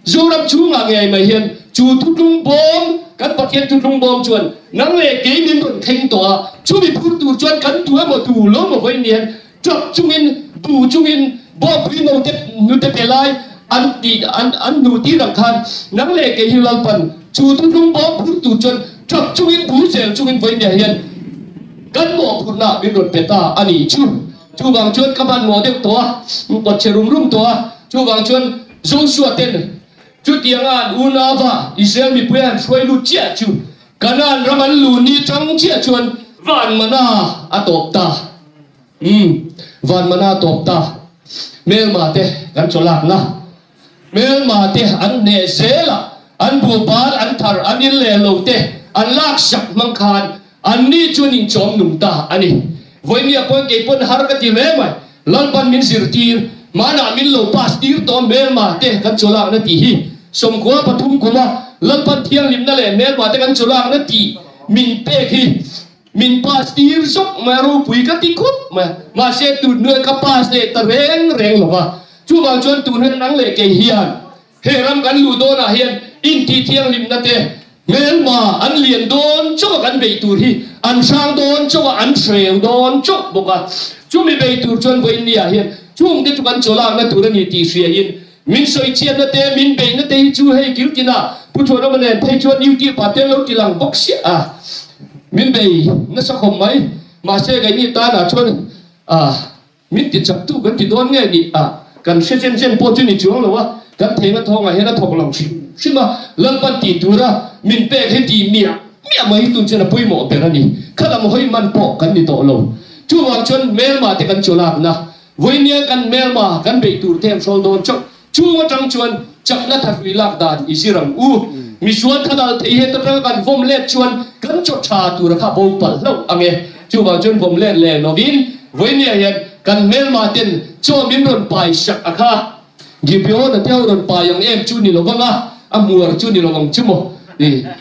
Zoram chhungah ngei mai hian chu thuthlung bawm, kan Pathian thuthlung bawm chuan nang leh kei min rawn thleng tawh a, chumi phur tur chuan kan tu emaw tu lo maw vawiin hian tap chungin, bu chungin bawkpui note nute pe lai an tih an an hnu tir ang khan nang leh kei hi Lalpan chu thuthlung bawm phur tur chuan tap chungin bu zel chungin vawiin hian kan mawhphurhna min rawn pe ta a nih chu. Chuvang chuan ka hmanhmawh deuh tawh a, kawt chhe rum rum tawh a. Chuvang chuan Joshua ten chutianga an unauva Israel mipui an hruai lut chiah chu Kanaan ram an luh ni chang chiah chuan van mana a tawp ta. Umm, van mana a tawp ta. Hmelma te kan chawlakna. Hmelma te an hneh zel a, an buhbal an thar an in leh lo te an laksak hmang khan Anni chuan inchawm nung ta a ni. Vawinia pawn kei pawn har ka ti hle mai. Lalpan min zirtir, hmanah min lo pass tir tawh hmelma te kan chawlakna tih hi 93 kuma Lalpan thianghlimna leh hmelma te kan chawlakna tih min pek hi min pass tir zawk mai a ropui ka ti khawp mai a. Mahse tun hnuai ka pass leh ta reng reng lo va. Chuvang chuan tun hian nang leh kei hian He ram kan luh dawnah hian intih thianghlimna te, hmelma an lian dawn chauh a kan beih tur hi an hrang dawn chauh a, an hreu dawn chauh bawk a. Chumi bei tur chuan vawiinniah hian chungte chu kan chawlakna tur a ni tih hriain min sawichhiatna te, min beihna te hi chu hei kiltina Pu Thuanawma nen phei chuan YouTube ah te an lo ti lang bawk siah a, min bei nasa khawp mai. Mahse keini tanah chuan ah. Min ti chaktu kan ti dawn nge ni a, kan hre chen chen pawh chu ni chuang lo a, kan theihna thawngah hian a thawk lo hrim hrim a, Lalpan tih tura min pek hi tih miah miah mai hi tun chuan a pawimawh ber a ni. Khalam hawi man pawh kan ni tawh lo. Chuvang chuan hmelma te kan chawlakna, vawinia kan hmelma kan beih tur te an hrawl dawn chauh. Chung atang chuan chakna thahrui lak dan i zir ang u. Misual thadal thei he atanga kan vawm let chuan kan chaw tha tura kha bo palh hlauh ang e. Chuvang chuan vawm let leh lovin vawinia hian kan hmelma ten chaw min rawn pai sak a kha. Gibeon a te ho rawn pai ang em chu ni lo vang a, a hmuar chu ni lo ang chu maw.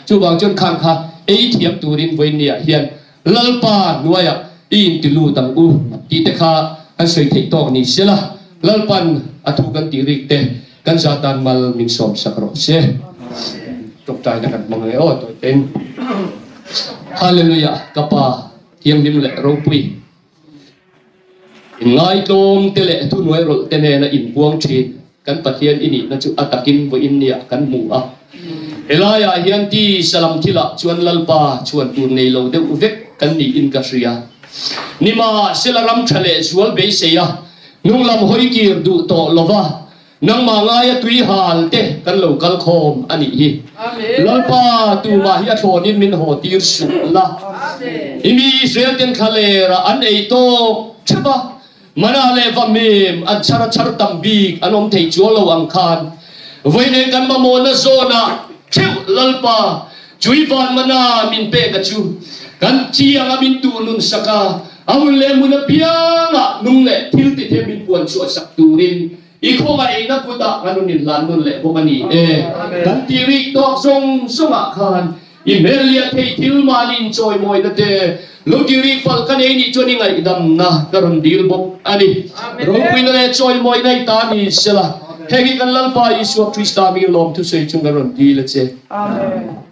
Chuvang chuan khang kha ei thiam turin vawinia hian Lalpa hnuaiah i inti lut ang u tih te kha kan sawi theih tawk ni sela, Lalpan a thu kan tih rik te kan zah tan mal min sawm sak rawh se. Tawngtaina kan hmang e aw tawi tein. Hallelujah ka Pa thianghlim leh ropui inngaihtlawm te leh thuhnuai rawlh te nena inpuang thin kan Pathian i nihna chu a takin vawiin nia kan hmu a. Helaiah hian ti salam thilah chuan Lalpa chhuan tur nei lo deuh vek kan niin ka hria. Nimahsela ram tha leh zual beisei a, hnunglam hawi kir duh tawh lova nangmah ngaia tui hal te kan lo kal khawm a nih hi. Lalpa tumah hi a thlawnin min haw tir suh la. I mi Israel ten thlalera an ei tawk theuh a, Mana leh Vamim an chhar a chhar tam bik an awm thei chuang lo ang khan vawiin kan mamawhna zawnah theuh Lalpa chui van mana min pek a chu kan chiang a min tuh nun sak a, a hun leh hmun apiangah nung leh thil ti the min puan chhuah sak turin i khawngaihna kutah kan hun inhlan nun leh bawk a ni e. Kan ti rih tawk zawng zawngah khan I hmelliah theih thil mahni inchawimawina te lo ti rih palh ka nei nih chuan i ngaihdamna ka rawn dil bawk a ni. Ropuina leh chawimawina i ta ni sela, heng hi kan Lalpa Isua Krista hmingin lawmthu sawi chung ka rawn dil a che. Amen.